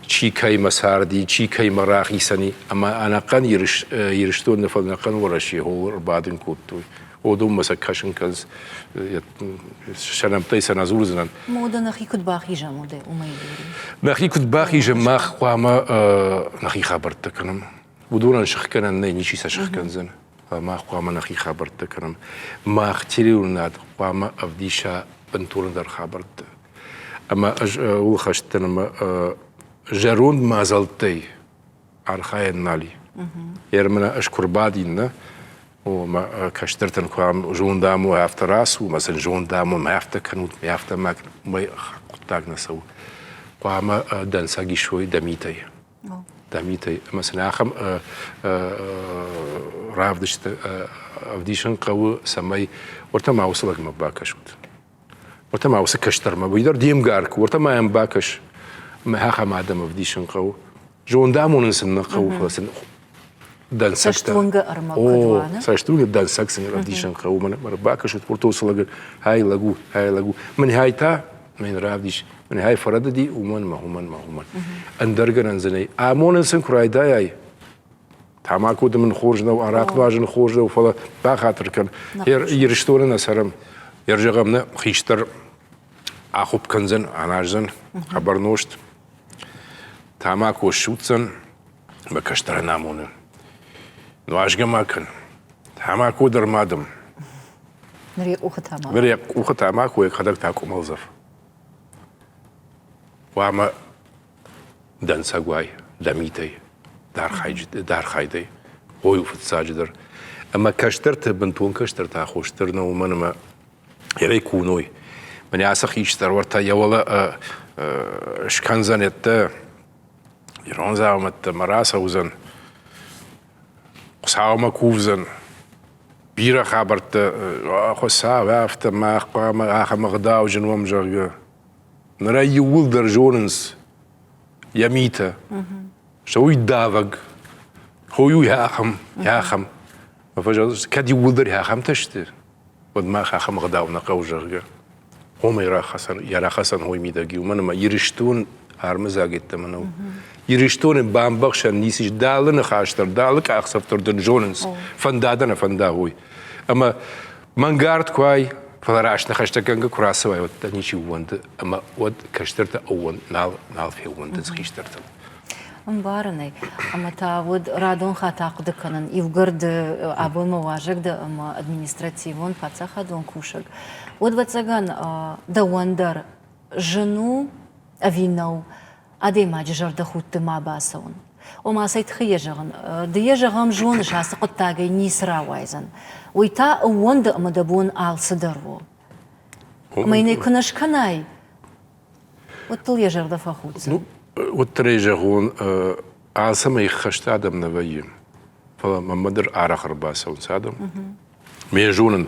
чи кӕимӕ царди, чи кӕимӕ рахицӕн и, ӕмӕ ӕнӕхъӕн Ирыстоны, фӕлӕ ӕнӕхъӕн Уӕрӕсе хол ӕрбадын кодтой. Уыдонмӕ сӕ кӕсын кӕнынц, сӕ нӕмттӕй сӕ нӕ дзурдзынӕн. Мода нӕхи куыд бахизӕм, уымӕй Нӕхи куыд бахизӕм, мах хъуамӕ нӕхи хабӕрттӕ кӕнӕм. Уыдонӕн сыхгӕнӕн нӕй, ничи сӕ сыхгӕндзӕн. Фӕлӕ мах хъуамӕ нӕхи хабӕрттӕ кӕнӕм. Мах телеуынынад хъуамӕ ӕвдиса бынтондӕр хабӕрттӕ. Ӕмӕ ӕз ууыл хӕст дӕн ӕмӕ зӕронд мадзӕлттӕй архайӕн нал и. Ермӕ ӕз куы рбадин, нӕ, о, мӕ кӕстӕртӕн куы ам зонд амон, афтӕ рацу, мӕ сын зонд амон, афтӕ кӕнут, афтӕ ма мӕ хъуыддаг нӕ цӕуы. Хъуамӕ дӕнцӕг исой дӕ митӕй. Дӕ митӕй. Ӕмӕ сын ахӕм равдысты ӕвдисын хъӕуы, цӕмӕй уӕртӕ ма уыцы лӕгмӕ бакӕсут. Уӕртӕ ма уыцы кӕстӕрмӕ, уый дӕр де мгар куы, уӕртӕ ма йӕм бакӕс. Ӕмӕ ахӕм адӕм ӕвдисын хъӕуы. Зонд амонын сын нӕ хъӕуы, фӕлӕ сын дӕнцӕгтӕ. Цӕстуынгӕ ӕрмӕг куыд уа, нӕ? Цӕстуынгӕ дӕнцӕг сын ӕвдисын хъӕуы. Мӕнӕ бакӕсут, уӕртӕ уыцы лӕг, хай лӕг у, хай лӕг у. Мӕн хай та, мӕн равдис, мӕн хай фӕрӕдыди, уымӕн мӕ, уымӕн мӕ, уымӕн. Ӕндӕр гӕнӕн дзы нӕй. Амонын сын куы райдайай, Тамако дымын хорз нӕу, арахъ нуазын хорз нӕу, фӕлӕ бахатыр кӕн. Ирыстоны нӕ цӕрӕм. Йӕ зӕгъӕм, нӕ хистӕр ахуыпп кӕндзӕн, аназдзӕн хъӕбӕр нозт, тамако ссудздзӕн, мӕ кӕстӕрӕн амоны. Нуазгӕ ма кӕн, тамако дӕр ма дым. Ныр йӕ къухы тамако. Ныр йӕ къухы тамако, йӕхӕдӕг та къуымӕлдзӕф. Хъуамӕ дӕнцӕг уай дӕ митӕй, дӕ архайдӕй. Ой, у фыццаджыдӕр. Ӕмӕ кӕстӕрты, бынтон кӕстӕрты аххос дӕр нӕ уымӕн ӕмӕ ерӕй куы уыной, мӕнӕ ацы хистӕр уӕртӕ йӕ уӕлӕ скӕндзӕн ӕддӕ ирон дзаумӕттӕ мӕ рацӕудзӕн, Хуыцаумӕ кувдзӕн, бирӕ хабӕрттӕ, Хуыцау, афтӕ мах хъуамӕ ахӕм ӕгъдауджын уӕм, зӕгъгӕ. Ныр ӕй иууылдӕр зонынц йӕ митӕ. Сӕ уый давӕг, хой у ахӕм, ахӕм. Кӕд иууылдӕр ахӕмтӕ сты, уӕд мах ахӕм ӕгъдау нӕ хъӕуы, зӕгъгӕ. Хомӕй рахӕцӕн, йӕ рахӕцӕн хой мидӕг уымӕн ӕмӕ Ирыстон армыдзаг йеддӕмӕ нӕу. Ирыстоны бамбӕхсӕн ницы ис, дӕлы ныхас дӕр, дӕлы къахдзӕф дӕр дын зонынц, фӕнда дӕ нӕ фӕнда, уый. Ӕмӕ мӕнгард куы ай, фӕлӕ раст ныхӕстӕгӕнгӕ куы рацӕуай, уӕд дӕ ничи ууӕнды ӕмӕ уӕд кӕстӕртӕ ӕууӕнд нал, нал феууӕндынц хистӕртыл. Ӕмбарын ӕй. Ӕмӕ та уӕд радон хатт ахъуыды кӕнын, иугӕр ды абон мӕ уазӕг дӕ ӕмӕ административон паддзахадон кусӕг, уӕд, ӕвӕццӕгӕн, дӕуӕн дӕр зын у ӕви нӕу адӕймаджы зӕрдӕхудты ма бацӕуын. Ома, цӕй тыххӕй йӕ зӕгъын? Ды йӕ зӕгъӕм зоныс, ацы хъуыддагӕй ницы рауайдзӕн. Уый та ӕууӕнды ӕмӕ дӕ бон алцыдӕр у. Ӕмӕ йын ӕй куы нӕ скӕнай, уӕд дыл йӕ зӕрдӕ фӕхуддзӕн. Ну, уӕддӕр ӕй зӕгъон, алцӕмӕй ххӕст адӕм нӕ вӕййы. Фӕлӕ мӕнмӕ дӕр арӕх ӕрбацӕуынц адӕм. Ме зонын,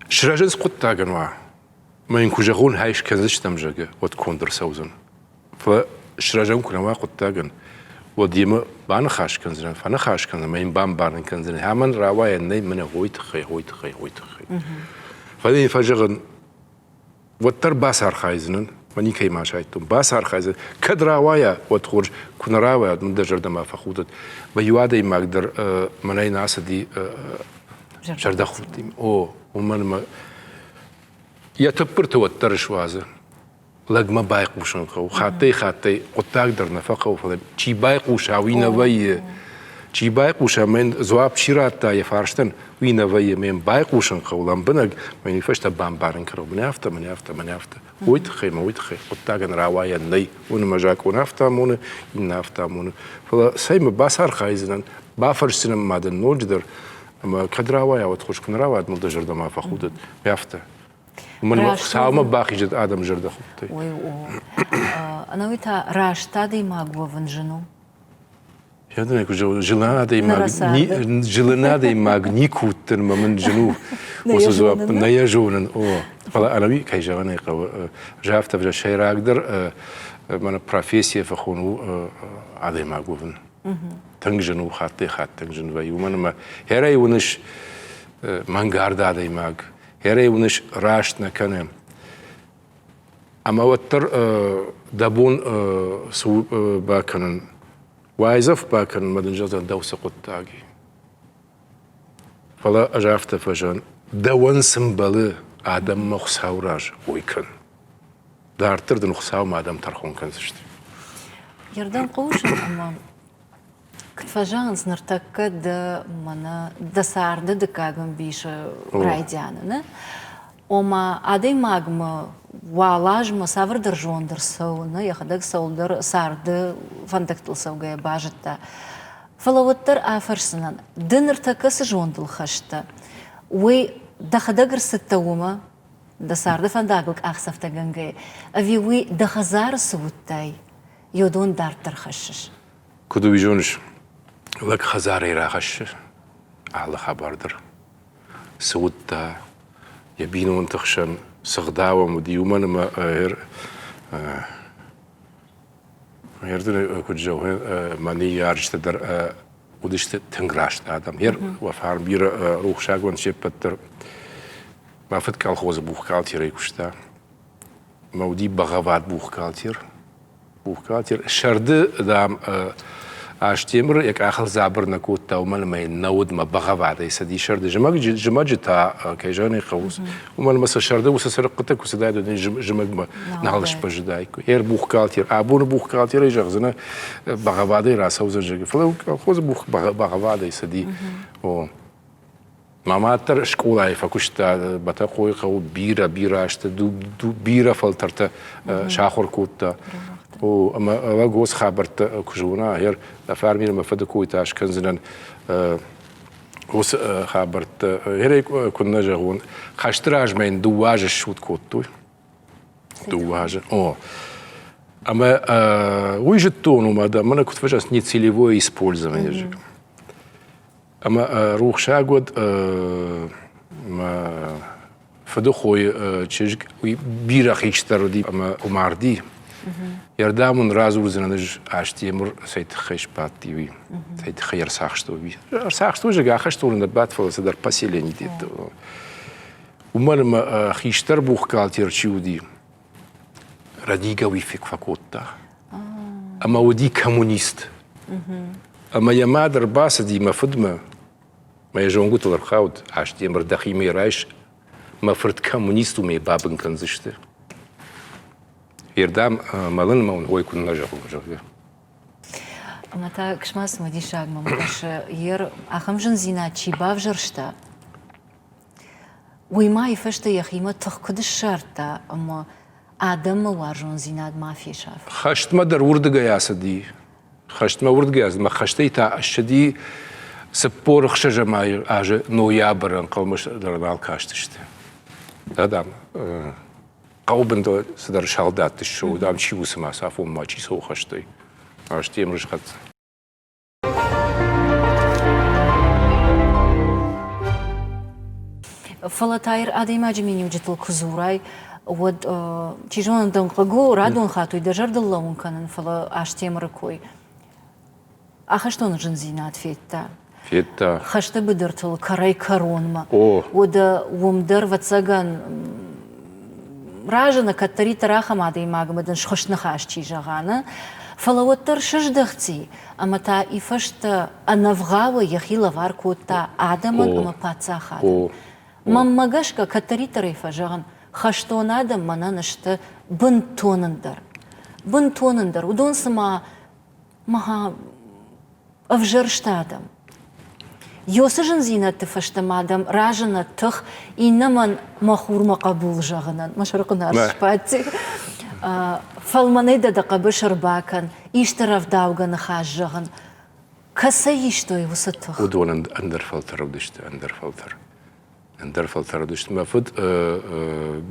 сырӕзынц хъуыддагӕн уа, Мӕ йын куы зӕгъон, хай скӕндзыстӕм, зӕгъгӕ, уӕд конд ӕрцӕудзӕн. Фӕлӕ сырӕзӕн куы нӕ уа хъуыддагӕн, уӕд йемӕ баныхас кӕндзынӕн, фӕныхас кӕндзынӕн, мӕ йын бамбарын кӕндзынӕн, амӕн рауайӕн нӕй мӕнӕ хой тыххӕй, хой тыххӕй, хой тыххӕй. Фӕлӕ йын фӕзӕгъын, уӕддӕр бацархайдзынӕн, мӕ никӕй ма сайдтон, бацархайдзынӕн. Кӕд рауайа, уӕд хорз, куы нӕ рауайа, уӕд мын дӕ зӕрдӕмӕ фӕхудӕд. Мӕ иу адӕймаг дӕр мӕнӕй нӕ ацыди зӕрдӕхудтимӕ. О, уымӕн ӕмӕ йӕ тыппырты уӕддӕр суадзы. Лӕгмӕ байхъусын хъӕуы. Хаттӕй-хаттӕй хъуыддаг дӕр нӕ фӕхъӕуы, фӕлӕ чи байхъуса, уый нӕ вӕййы. Чи байхъуса, мӕн дзуапп чи радта йӕ фарстӕн, уый нӕ вӕййы. Мӕн байхъусын хъӕуы лӕмбынӕг, мӕн уый фӕстӕ бамбарын кӕнын, мӕнӕ афтӕ, мӕнӕ афтӕ, мӕнӕ афтӕ. Уый тыххӕй мӕ уый тыххӕй хъуыддагӕн рауайӕн нӕй. Уымӕн ӕмӕ закъон афтӕ амоны, иннӕ афтӕ амоны. Фӕлӕ цӕй мӕ бацархайдзынӕн, бафӕрсдзынӕн ма дын ноджыдӕр, ӕмӕ кӕд рауайа, уӕд хорз, куы нӕ рауайа, мыл дӕ зӕрдӕ ма фӕхудӕд, афтӕ. Уымӕн Хуыцаумӕ бахизӕд адӕм зӕрдӕхудтӕй. Ой, о. Ӕнӕуи та раст адӕймаг уӕвын зын у. Я думаю, зылын адӕймаг никуы уыдтӕн ӕмӕ мын зын у уыцы дзуапп. Нӕ йӕ зонын. О, фӕлӕ ӕнӕуи, кӕй зӕгъын ӕй хъӕуы, афтӕ сӕйрагдӕр мӕнӕ профессийӕ фӕхон у адӕймаг уӕвын. Тынг зын у, хаттӕй-хатт тынг зын вӕййы, уымӕн ӕмӕ хӕрӕй уыныс мӕнгард адӕймаг, хӕрӕй уыныс раст нӕ кӕны. Ӕмӕ уӕддӕр дӕ бон цы у бакӕнын, уайдзӕф бакӕнын мӕ дын зӕгъдзӕн дӕу цы хъуыддаг и. Фӕлӕ ӕз афтӕ фӕзӕгъын, дӕуӕн цы мбӕлы адӕммӕ Хуыцауы раз, уый кӕн. Дарддӕр дын Хуыцаумӕ адӕм тӕрхон кӕндзысты. Ердӕм хъусын ӕмӕ куыд Фӕзӕгъынц, ныртӕккӕ дӕ мӕнӕ дӕ царды дыккаг ӕмбисы райдианы, нӕ? Ома адӕймагмӕ уал азмӕ цавӕрдӕр зонд ӕрцӕуы, нӕ йӕхӕдӕг цӕуылдӕр царды фӕндӕгтыл цӕугӕйӕ базыдта. Фӕлӕ уӕддӕр афӕрсдзынӕн, ды ныртӕккӕ цы зондыл хӕст дӕ, уый дӕхӕдӕг ӕрцыдтӕ уымӕ, дӕ царды фӕндагыл къахдзӕфтӕгӕнгӕйӕ, ӕви уый дӕ хӕдзары цы уыдтай, йодон дарддӕр хӕссыс? Куыд уый зоныс, лӕг хӕдзарӕй рахӕссы алы хабар дӕр. Цы уыдта, йӕ бинонты хсӕн цы гъдау ӕм уыди, уымӕн ӕмӕ ӕрдын куыд зӕгъын, мӕ ныййарджытӕ дӕр уыдысты тынг раст адӕм. Уӕ фарн бирӕ рухсагон се ппӕт дӕр. Мӕ фыд колхозы бухгалтерӕй куыста. Мӕ уыди бӕгъӕввад бухгалтер. Бухгалтер сӕрды, дам, Астемыр йӕ къахыл дзабыр нӕ кодта, уымӕн ӕмӕ йын нӕ уыд мӕ бӕгъӕввадӕй цыди сӕрды. Зымӕджы та, кӕй зӕгъын ӕй хъӕуы, уымӕн ӕмӕ сӕ сӕрды уыцы цырыхъхъытӕ куы цыдаид, уӕд зымӕгмӕ нал сбӕззыдаиккой. Ӕр бухгалтер, абоны бухгалтерӕй зӕгъдзынӕ, бӕгъӕввадӕй рацӕудзӕн, зӕгъгӕ. Фӕлӕ колхозы бух бӕгъӕввадӕй цыди. О. Мӕ мад дӕр скъолайы фӕкуыста Бӕтӕхъойы хъӕуы бирӕ, бирӕ азты, бирӕ фӕлтӕртӕ сахуыр кодта. О, ӕмӕ лӕг уыцы хабӕрттӕ куы зона, ӕр фармер мӕ фыды кой та скӕндзынӕн уыцы хабӕрттӕ. Ӕрӕй куыннӕ зӕгъон, хӕсты размӕ йын дыууӕ азы ссуд кодтой. Дыууӕ азы. О. Ӕмӕ уый зыдтон, уымӕ дӕр мӕнӕ куыд фӕзӕгъынц, нецелевое использование. Ӕмӕ рухсаг уӕд мӕ фыдыхойы чызг, уый бирӕ хистӕр уыди ӕмӕ марди. Йӕ рдӕм ын радзурдзынӕн ӕз Астемыр цӕй тыххӕй сбадти, уый, цӕй тыххӕй ӕрцахстой, уый. Ӕрцахстой, зӕгъгӕ, ахӕстоны нӕ бадт, фӕлӕ цыдӕр поселени дедты. Уымӕн ӕмӕ хистӕр бухгалтер чи уыди, Рӕдийгӕ уый фӕкодта. Ӕмӕ уыди коммунист. Ӕмӕ йӕ мад ӕрбацыди мӕ фыдмӕ, мӕ йӕ зонгуытыл ӕрхауд, Астемыр, дӕхимӕ райс, мӕ фырт коммунист у, мӕ бабын кӕндзысты. Ердӕм мӕлынмӕ уын ой куыннӕ зӕгъон, зӕгъгӕ. Ӕмӕ та ксма цымыдисаг мӕм кӕсы, ер ахӕм зындзинад чи бавзӕрста, Уый ма йӕ фӕстӕ йӕхимӕ тых куыд ссардта ӕмӕ адӕммӕ уарзондзинад ма фесаф. Хӕстмӕ дӕр уырдыгӕй ацыди. Хӕстмӕ уырдыгӕй ацыди. Мӕ хӕстӕй та ссыди 46-ӕм азы ноябры ӕнхъӕлмӕ дӕр нал кастысты. Да, дам, хъӕуы бындӕ цыдӕр салдатты ссӕуы, дам, чи у цымӕ цафонмӕ чи цӕуы хӕстӕй. Астемыр схӕццӕ. Фӕлӕ та адӕймаджы миниуджытыл куы дзурай, уӕд, чи зоны, дын хъыг у, радон хатт уый дӕ зӕрдыл лӕууын кӕнын, фӕлӕ Астемыры кой ахӕстоны зындзинад федта. Федта. Хӕсты быдыртыл кӕрӕй-кӕронмӕ. О. Уӕдӕ уым дӕр, ӕвӕццӕгӕн, разыны кӕддӕриддӕр ахӕм адӕймагмӕ дын схуыст ныхас чи зӕгъа, нӕ? Фӕлӕ уӕддӕр сыздӕхти ӕмӕ та и фӕстӕ ӕнӕвгъауӕй йӕхи лӕвар кодта адӕмӕн ӕмӕ паддзахадӕн. Мӕнмӕ гӕсгӕ, кӕддӕриддӕр ӕй фӕзӕгъын, хӕстон адӕм мӕнӕн сты бынтон ӕндӕр. Бынтон ӕндӕр. Уыдон цыма мӕ ӕвзӕрст адӕм. Ёсы зындзинӕдты фӕстӕ ма дӕм разынӕд тых иннӕмӕн мӕ хур мӕ хъӕбул зӕгъынӕн, мӕ сӕрыхъуын арц сбадти. Фӕлмӕнӕй дӕ дӕ хъӕбыс ӕрбакӕн, исты рӕвдаугӕ ныхас зӕгъын. Кӕцӕй истой уыцы тых? Уыдон ӕндӕр фӕлтӕр уыдысты, ӕндӕр фӕлтӕр. Ӕндӕр фӕлтӕр уыдысты. Мӕ фыд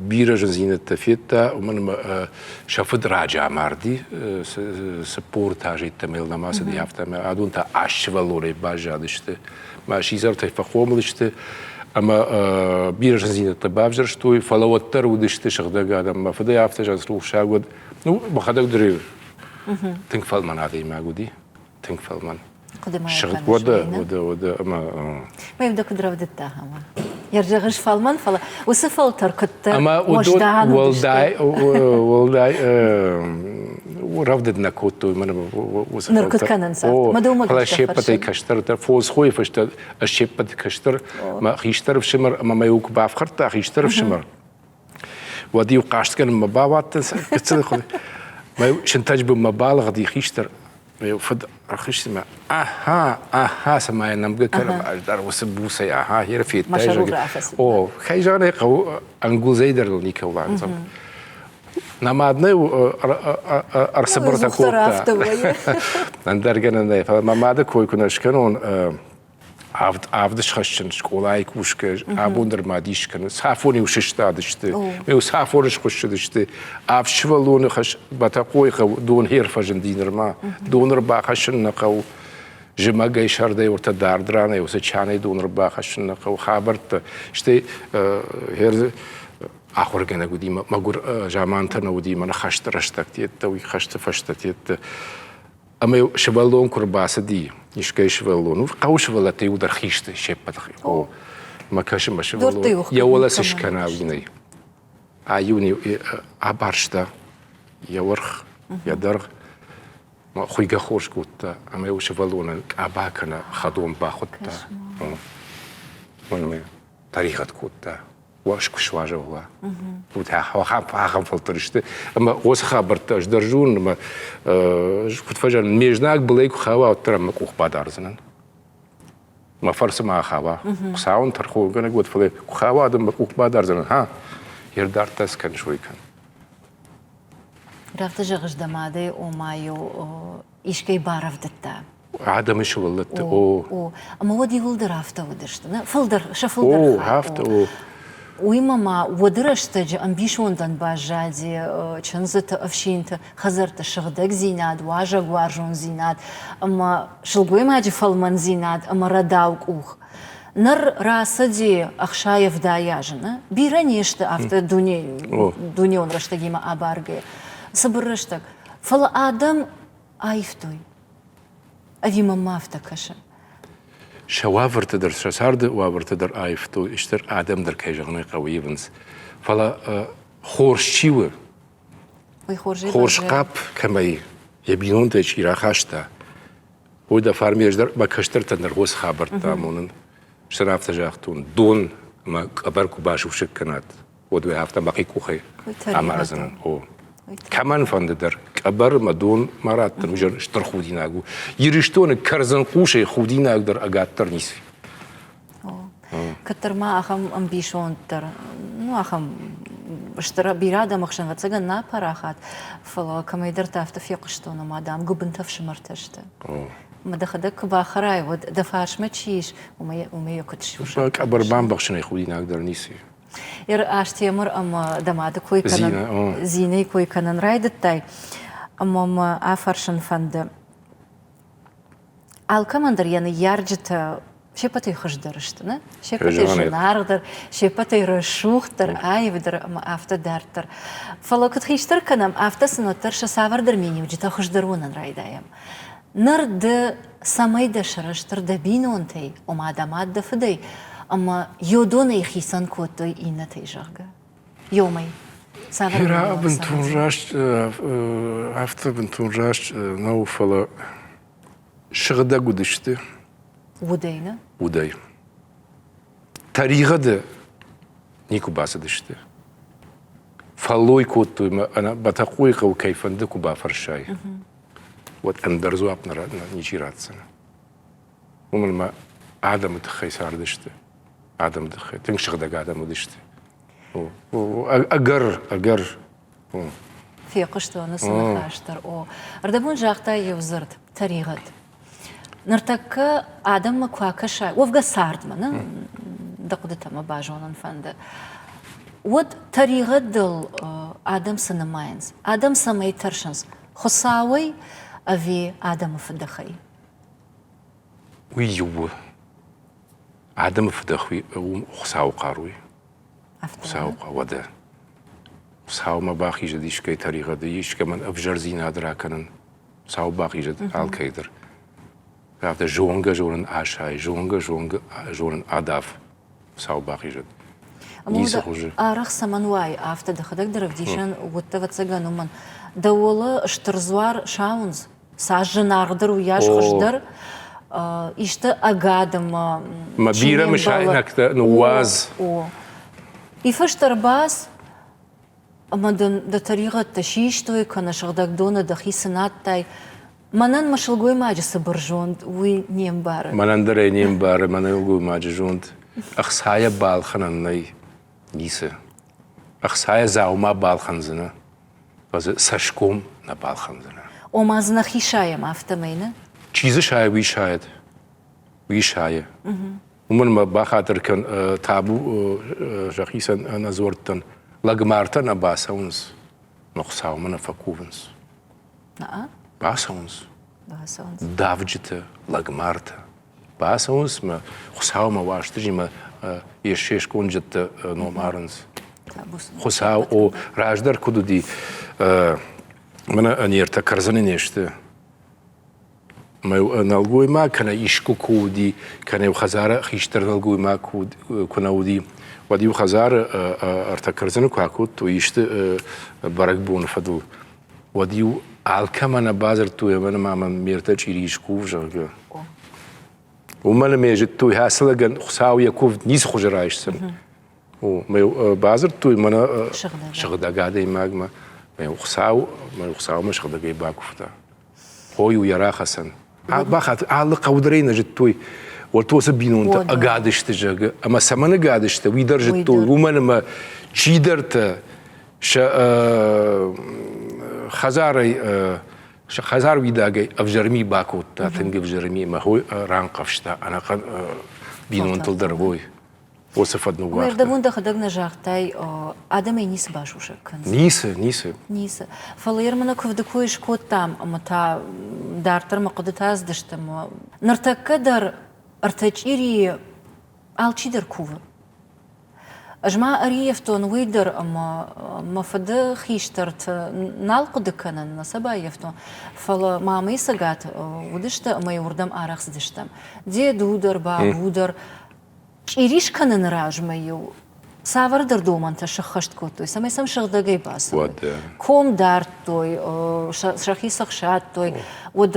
бирӕ зындзинӕдтӕ федта, уымӕн ӕмӕ сӕ фыд раджы амарди, 40 азы йеддӕмӕ йыл нӕма цыди, афтӕ ӕмӕ адон та аст сывӕллонӕй баззадысты. Мӕ сидзӕртӕй фӕхъомыл сты ӕмӕ бирӕ зындзинӕдтӕ бавзӕрстой, фӕлӕ уӕддӕр уыдысты сыгъдӕг адӕм. Мӕ фыдӕй афтӕ зӕгъынц, рухсаг уыд. Ну, мӕхӕдӕг дӕр тынг фӕлмӕн адӕймаг уыди, тынг фӕлмӕн. Хъуыды-ма Уӕдӕ, уӕдӕ, уӕдӕ ӕмӕ Мӕ дӕ куыд рӕвдыдта ӕмӕ йӕ зӕгъыс фӕлмӕн, фӕлӕ уыцы фӕлтӕр куыддӕр ӕмӕ уыдон уӕлдай уӕлдай рӕвдыд нӕ кодтой мӕнӕ уыцы Ныр куыд кӕнынц афтӕ? Фӕлӕ се ппӕтӕй кӕстӕртӕ фондз хойы фӕстӕ ӕз се ппӕты кӕстӕр мӕ хистӕр ӕфсымӕр ӕмӕ мӕ иу куы бафхӕрдта хистӕр ӕфсымӕр уӕд-иу хъастгӕнынмӕ бауадтӕн гыццыл мӕ сынтӕджы бынмӕ балыгъди хистӕр. Мӕ фыд ӕрхызти мӕ аха, аха, цӕмӕй нӕмгӕ кӕнӕм ӕз дӕр уыцы буцӕй аха, йе федтай, зӕгъгӕ. О, кӕй зӕгъын ӕй хъӕуы, ӕнгуылдзӕй дӕр ыл никӕуыл андзӕвд. Нӕ мад нӕ ӕрцыбыртӕ кодта. Ӕндӕр гӕнӕн нӕй, фӕлӕ мӕ мады кой куы нӕ скӕнон, авд авды схӕссын скъолайы кусгӕ абон дӕр ма дис кӕны цафон-иу сыстадысты иу цафон схуыссыдысты авд сывӕллоны хӕс Бӕтӕхъойы хъӕу дон фӕзынди нырма дон ӕрбахӕссын нӕ хъӕуы зымӕгӕй сӕрдӕй уыртӕ дард ранӕй уыцы чанӕй дон ӕрбахӕссын нӕ хъӕуы хабӕрттӕ стӕй ахуыргӕнӕг уыди мӕгуыр замантӕ нӕ уыди мӕнӕ хӕсты рӕстӕг тедтӕ уый хӕсты фӕстӕ тедтӕ Ӕмӕ сывӕллон куы рбацыди, искӕй сывӕллон, хъӕуы сывӕллӕттӕ иуылдӕр хисты се ппӕт. О, мӕ кӕсы мӕ сывӕллон, йӕ уӕлӕ цы скӕна, уый нӕй. А-иу абарста йӕ уӕрх, йӕ дӕргъ, хуыйгӕ хорз кодта, ӕмӕ-иу сывӕллонӕн къаба кӕнӕ хӕдон бахуыдта. Мӕнмӕ тӕригъӕд кодта. Уӕз куы суазал уа. Ахӕм фӕлтӕр сты. Ӕмӕ уыцы хабӕрттӕ ӕз дӕр зонын ӕмӕ куыд фӕзӕгъын, ме знаг былӕй куы хауа, уӕддӕр ӕм мӕ къух бадардзынӕн. Мӕ фӕрцы ма ахауа. Хуыцауӕн тӕрхонгӕнӕг уӕд, фӕлӕ куы хауа, дын мӕ къух бадардзынӕн. Ха, йе рдардта скӕн, сой кӕн. Афтӕ зӕгъыс дӕ мадӕй, ома-иу искӕй барӕвдыдта. Адӕмы сывӕллӕтты, о. О, ӕмӕ уӕд иууылдӕр афтӕ уыдысты, нӕ? Фылдӕр, сӕ фылдӕр О, афтӕ, о. Уыимӕ ма уӕды рӕстӕджы ӕмбисондӕн баззади чындзыты, ӕфсинты хӕдзӕртты сыгъдӕгдзинад, уазӕгуарзондзинад ӕмӕ сылгоймаджы фӕлмӕндзинад ӕмӕ рӕдау къух. Ныр рацыди 60 азы, нӕ? Бирӕ не сты афтӕ дунеон рӕстӕгимӕ абаргӕйӕ. Цыбыр рӕстӕг. Фӕлӕ адӕм аивтой. Ӕви мӕнмӕ афтӕ кӕсы? Сӕ уавӕртӕ дӕр, сӕ царды уавӕртӕ дӕр аивтой, стыр адӕм дӕр, кӕй зӕгъын ӕй хъӕуы, ивынц. Фӕлӕ хорз чи у, хорз хъапп кӕмӕй йӕ бинонтӕй чи рахаста, уый дӕ фармӕ ӕз дӕр мӕ кӕстӕртӕн дӕр уыцы хабӕрттӕ амонын. Стыр афтӕ загътон, дон ӕмӕ къӕбӕр куы басусӕг кӕнат, уӕд уый афтӕ мӕхи къухӕй амардзынӕн. О. Кӕмӕн фӕнды дӕр къӕбӕр ӕмӕ дон ма раттын, уый стыр худинаг у. Ирыстоны кӕрдзын хъусӕй худинаг дӕр ӕгаддӕр ницы. Кӕддӕр ма ахӕм ӕмбисонд дӕр, ну ахӕм стыр бирӕ адӕмы хсӕн, ӕвӕццӕгӕн, нӕ парахат, фӕлӕ кӕмӕйдӕрты афтӕ фехъуыстон, ӕмӕ, дам, гуыбынтӕ фсымӕртӕ сты. Ӕмӕ дӕхӕдӕг куы бахӕрай, уӕд дӕ фарсмӕ чи ис, уымӕй йӕ куыд сусӕг Къӕбӕр бамбӕхсынӕй худинаг дӕр ницы. Ер Астемыр ӕмӕ дӕ мады кой кӕнын, Зинӕйы кой кӕнын райдыдтай, ӕмӕ мӕ афӕрсын фӕнды. Алкӕмӕн дӕр йӕ ныййарджытӕ се ппӕтӕй хуыздӕр сты, нӕ? Се ппӕтӕй зынаргъдӕр, се ппӕтӕй рӕсугъддӕр, аивдӕр ӕмӕ афтӕ дарддӕр. Фӕлӕ куыд хистӕр кӕнӕм, афтӕ сын уӕддӕр сӕ цавӕрдӕр миниуджытӕ хуыздӕр уынын райдайӕм. Ныр ды цӕмӕй дӕ сӕрыстыр дӕ бинонтӕй, ома дӕ мад дӕ фыдӕй, ӕмӕ йодонӕй хицӕн кодтой иннӕтӕй, зӕгъгӕ? Ёмӕй. Цавӕр бынтон раст, афтӕ бынтон раст нӕу, фӕлӕ сыгъдӕг уыдысты. Удӕй, нӕ? Удӕй. Тӕригъӕды никуы бацыдысты. Фӕллой кодтой мӕ ӕнӕ Бӕтӕхъойы хъӕуы кӕй фӕнды куы бафӕрсай, уӕд ӕндӕр дзуапп ничи ратдзӕн. Уымӕн ӕмӕ адӕмы тыххӕй цардысты, адӕмы тыххӕй, тынг сыгъдӕг адӕм уыдысты. Ӕгӕр, ӕгӕр. Фехъуыстон уыцы ныхас дӕр. О, ӕрдӕбон загъта иу дзырд – тӕригъӕд. Ныртӕккӕ адӕммӕ куы акӕсай, уӕвгӕ цардмӕ, нӕ, дӕ хъуыдытӕ мӕ базонын фӕнды, уӕд тӕригъӕдыл адӕм цы нымайынц? Адӕм цӕмӕй тӕрсынц? Хуыцауӕй ӕви адӕмы фыдӕхӕй? Уый иу у. Адӕмы фыдӕх у Хуыцауы хъаруйы. Хуыцауы хъару, уӕдӕ. Хуыцаумӕ бахизӕд искӕй тӕригъӕды, искӕмӕн ӕвзӕрдзинад ракӕнын. Хуыцау бахизӕд алкӕй дӕр. Афтӕ зонгӕ-зонын асай, зонгӕ-зонгӕ зонын адав. Хуыцау бахизӕд. Ницы хуызы. Арӕх цӕмӕн уайы афтӕ, дӕхӕдӕг дӕр ӕвдисӕн уыдтӕ, ӕвӕццӕгӕн, уымӕн. Дӕ уӕлӕ стыр дзуар сауындз, цас зынаргъдӕр, уыйас хуыздӕр. Исты ӕгад ӕмӕ Мӕ бирӕ мысайнӕгтӕ ныууадз. О. И фӕстӕ рбац, ӕмӕ дын дӕ тӕригъӕдтӕ систой, кӕнӕ сыгъдӕг доны дӕхи цынадтай. Мӕнӕн мӕ сылгоймаджы цыбыр зонд уый не мбары. Мӕнӕн дӕр ӕй не мбары мӕ нӕлгоймаджы зонд. Ӕхцайӕ балхӕнӕн нӕй ницы. Ӕхцайӕ дзаума балхӕндзынӕ, фӕлӕ дзы цӕсгом нӕ балхӕндзынӕ. Ома дзы нӕхи сайӕм афтӕмӕй, нӕ? Чи дзы сайы, уый сайӕд. Уый сайы. Уымӕн мӕ бахатыр кӕн, табу сӕхицӕн ӕнӕдзуӕрттӕн. Лӕгмартӕ нӕ бацӕуынц, но Хуыцаумӕ нӕ фӕкувынц. Бацӕуынц. Бацӕуынц. Давджытӕ, лӕгмартӕ. Бацӕуынц мӕ Хуыцаумӕ Уастырджимӕ йе се сконджытты ном арынц. Хуыцау, о, раздӕр куыд уыди, мӕнӕ не ртӕ кӕрдзыны не сты. Нӕлгоймаг кӕнӕ искуы куы уыди, кӕнӕ-иу хӕдзары хистӕр нӕлгоймаг куы нӕ уыди, уӕд-иу хӕдзары ӕртӕ кӕрдзыны куы акодтой исты бӕрӕгбоны фӕдыл, уӕд-иу алкӕмӕ нӕ бадзырдтой ӕмӕ ма мӕм ме ртӕ чъири скув, зӕгъгӕ. Уымӕн ӕмӕ зыдтой, ацы лӕгӕн Хуыцау йӕ куывд ницы хуызы райсдзӕн. Бадзырдтой мӕнӕ сыгъдӕг адӕймагмӕ, мӕ Хуыцау, мӕ Хуыцаумӕ сыгъдӕгӕй бакуывта. Хой у йӕ рахӕцӕн. Бахат, алы хъӕу дӕр ӕй нӕ зыдтой. Уӕд уыцы бинонтӕ ӕгад сты, зӕгъы. Ӕмӕ цӕмӕн ӕгад сты, уый дӕр зыдтой. Уымӕн ӕмӕ чидӕртӕ сӕ хӕдзарӕй сӕ хӕдзар уидагӕй ӕвзӕр ми бакодта, тынг ӕвзӕр ми, ӕмӕ хой ранхъӕвзта ӕнӕхъӕн бинонтыл дӕр хой. Уыцы фӕд ныууагъта. Ӕрдӕбон дӕхӕдӕг нӕ загътай, адӕмӕй ницы басусӕг кӕндзӕн. Ницы, ницы. Ницы. Фӕлӕ йӕ мӕнӕ куывды кой скодтам ӕмӕ та дарддӕр мӕ хъуыдытӕ ацыдысты. Ныртӕккӕ дӕр ӕртӕ чъирийы алчидӕр кувы. Ӕз ма ӕрыййӕфтон уый дӕр, ӕмӕ мӕ фыды хистӕрты нал хъуыды кӕнын, нӕ сӕ баййӕфтон, фӕлӕ мамӕйы цӕгат уыдысты ӕмӕ уырдӕм арӕх цыдыстӕм. Деду дӕр, бабу дӕр. Чъири скӕныны размӕ-иу цавӕрдӕр домӕнтӕ сыххӕст кодтой, цӕмӕй сӕм сыгъдӕгӕй бацӕуой. Ком дардтой, сӕхи цӕхсадтой, уӕд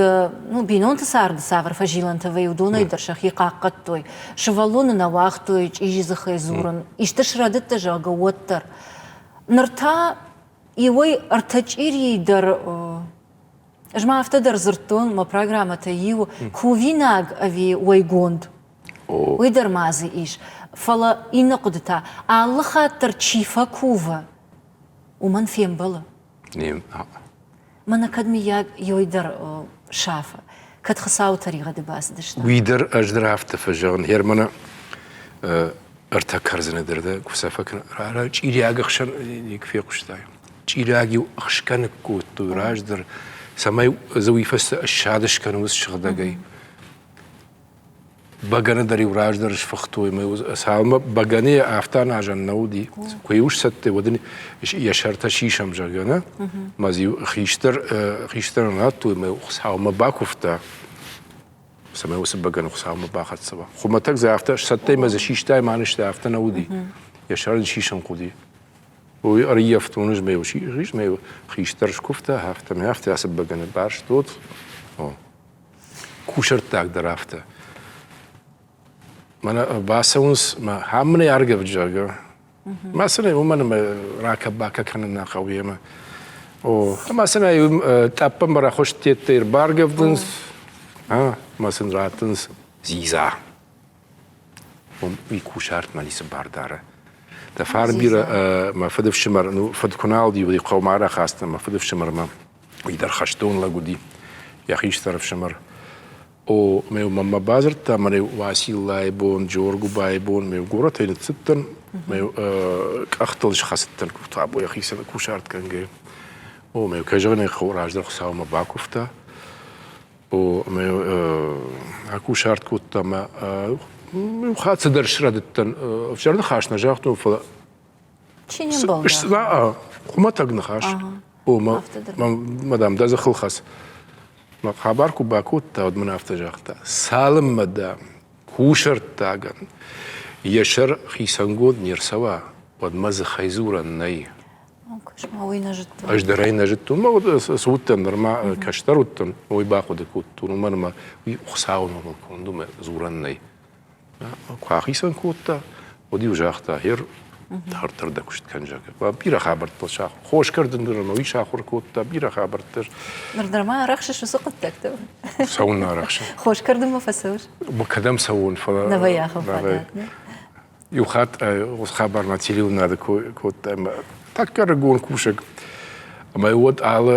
ну, бинонты царды цавӕр фӕзилӕнтӕ вӕййы, уыдонӕй дӕр сӕхи хъахъхъӕдтой. Сывӕллоны нӕ уагътой чъизи дзыхӕй дзурын, исты срӕдыдтӕ, зӕгъгӕ, уӕддӕр. Ныр та иуӕй ӕртӕ чъирийы дӕр ӕз ма афтӕ дӕр дзырдтон, мӕ программӕтӕ иу кувинаг ӕви уӕйгонд. Уый дӕр ма дзы ис. Фӕлӕ иннӕ хъуыды та, алы хатт дӕр чи фӕкувы, уымӕн фембӕлы. Мӕнӕ кӕд мыййаг ёй дӕр сафы, кӕд Хуыцауы тӕригъӕды бацыдысты. Уый дӕр ӕз дӕр афтӕ фӕзӕгъын. Германы ӕртӕ кӕрдзыны дӕр дӕ куы сӕ фӕкӕн, чъириаг ӕхсӕн никуы фехъуыстай. Чъириаг-иу ӕхсгӕ ныккодтой раздӕр, цӕмӕй дзы уый фӕстӕ ссад скӕнынц сыгъдӕгӕй. Бӕгӕны дӕр-иу раздӕр сфыхтой, цалынмӕ бӕгӕныйӕ афтӕ аназӕн нӕ уыди. Куы-иу сцӕттӕ, уӕд ын йӕ сӕртӕ сисӕм, зӕгъгӕ, нӕ? Мӕ дзы-иу хистӕр хистӕрӕн радтой, мӕ Хуыцаумӕ бакуывта, цӕмӕй уыцы бӕгӕны Хуыцаумӕ бахӕццӕ уа. Хуымӕтӕг дзы афтӕ сцӕттӕ мӕ дзы систай ма нызтай, афтӕ нӕ уыди. Йӕ сӕр ын сисын хъуыди. Уый ӕрыййӕфтон ӕз мӕ мӕ хистӕр скуывта, афтӕ мӕ афтӕ ацы бӕгӕны барстот. Кусӕрттаг дӕр афтӕ. Мӕнӕ бацӕуынц мӕ хӕмынӕй аргӕвд, зӕгъгӕ. Мӕ сын ӕй уымӕн ӕмӕ ракӕ-бакӕ кӕнын нӕ хъӕуы йемӕ. О, ӕмӕ сын ӕй тъӕппӕн рӕхуыст теттӕй ӕрбаргӕвдынц, ӕмӕ сын раттынц дзидза. Уый кусартмӕ ницы бар дары. Дӕ фарн бирӕ мӕ фыдыфсымӕр, ну, фыд куы нал уыди, уый хъӕумӕ арӕх ацыдтӕн мӕ фыдыфсымӕрмӕ. Уый дӕр хӕстон лӕг уыди, йӕ хистӕр ӕфсымӕр. О, мӕ мӕнмӕ бадзырдта, мӕнӕ Уасиллайы бон, Джоргуыбайы бон, мӕ горӕтӕй ныццыдтӕн, мӕ къӕхтыл схӕцыдтӕн табу йӕхицӕн кусартгӕнгӕ. О, мӕ кӕй зӕгъын ӕй хъӕуы, раздӕр Хуыцаумӕ бакуывта. О, мӕ акусарт кодта мӕ иу хатт цыдӕр срӕдыдтӕн. Ӕвзӕр ныхас нӕ загътон, фӕлӕ Чи не мбӕлгӕ? Хуымӕтӕг ныхас. О, мадам, дӕ дзыхыл хӕц. Мӕ хабар куы бакодта, уӕд мын афтӕ загъта: цалынмӕ дӕм кусӕрттагӕн йӕ сӕр хицӕнгонд не рцӕуа, уӕдмӕ дзыхӕй дзурӕн нӕй. Ӕз дӕр ӕй нӕ зыдтон. Цы уыдтӕн, нырма кӕстӕр уыдтӕн, уый бахъуыды кодтон, уымӕн ӕмӕ уый Хуыцауы номыл конд у, мӕ дзурӕн нӕй. Куы ахицӕн кодта, уӕд-иу загъта, гьер. Дарддӕр дӕ куыст кӕн, зӕгъгӕ. Бирӕ хабӕрттыл сахуыр. Хос кӕрдын дӕр ӕмӕ уый сахуыр кодта, бирӕ хабӕрттӕ. Ныр дӕр ма арӕхсыс уыцы хъуыддӕгты? Цӕуын арӕхсын. Хос кӕрдынмӕ фӕцӕуыс? Кӕдӕм цӕуон, фӕлӕ... Нӕ вӕййы ахӕм фадат, не? Иу хатт уыцы хабармӕ телеуынынады кодта ӕмӕ тӕккӕ рыгон кусӕг. Ӕмӕ уӕд алы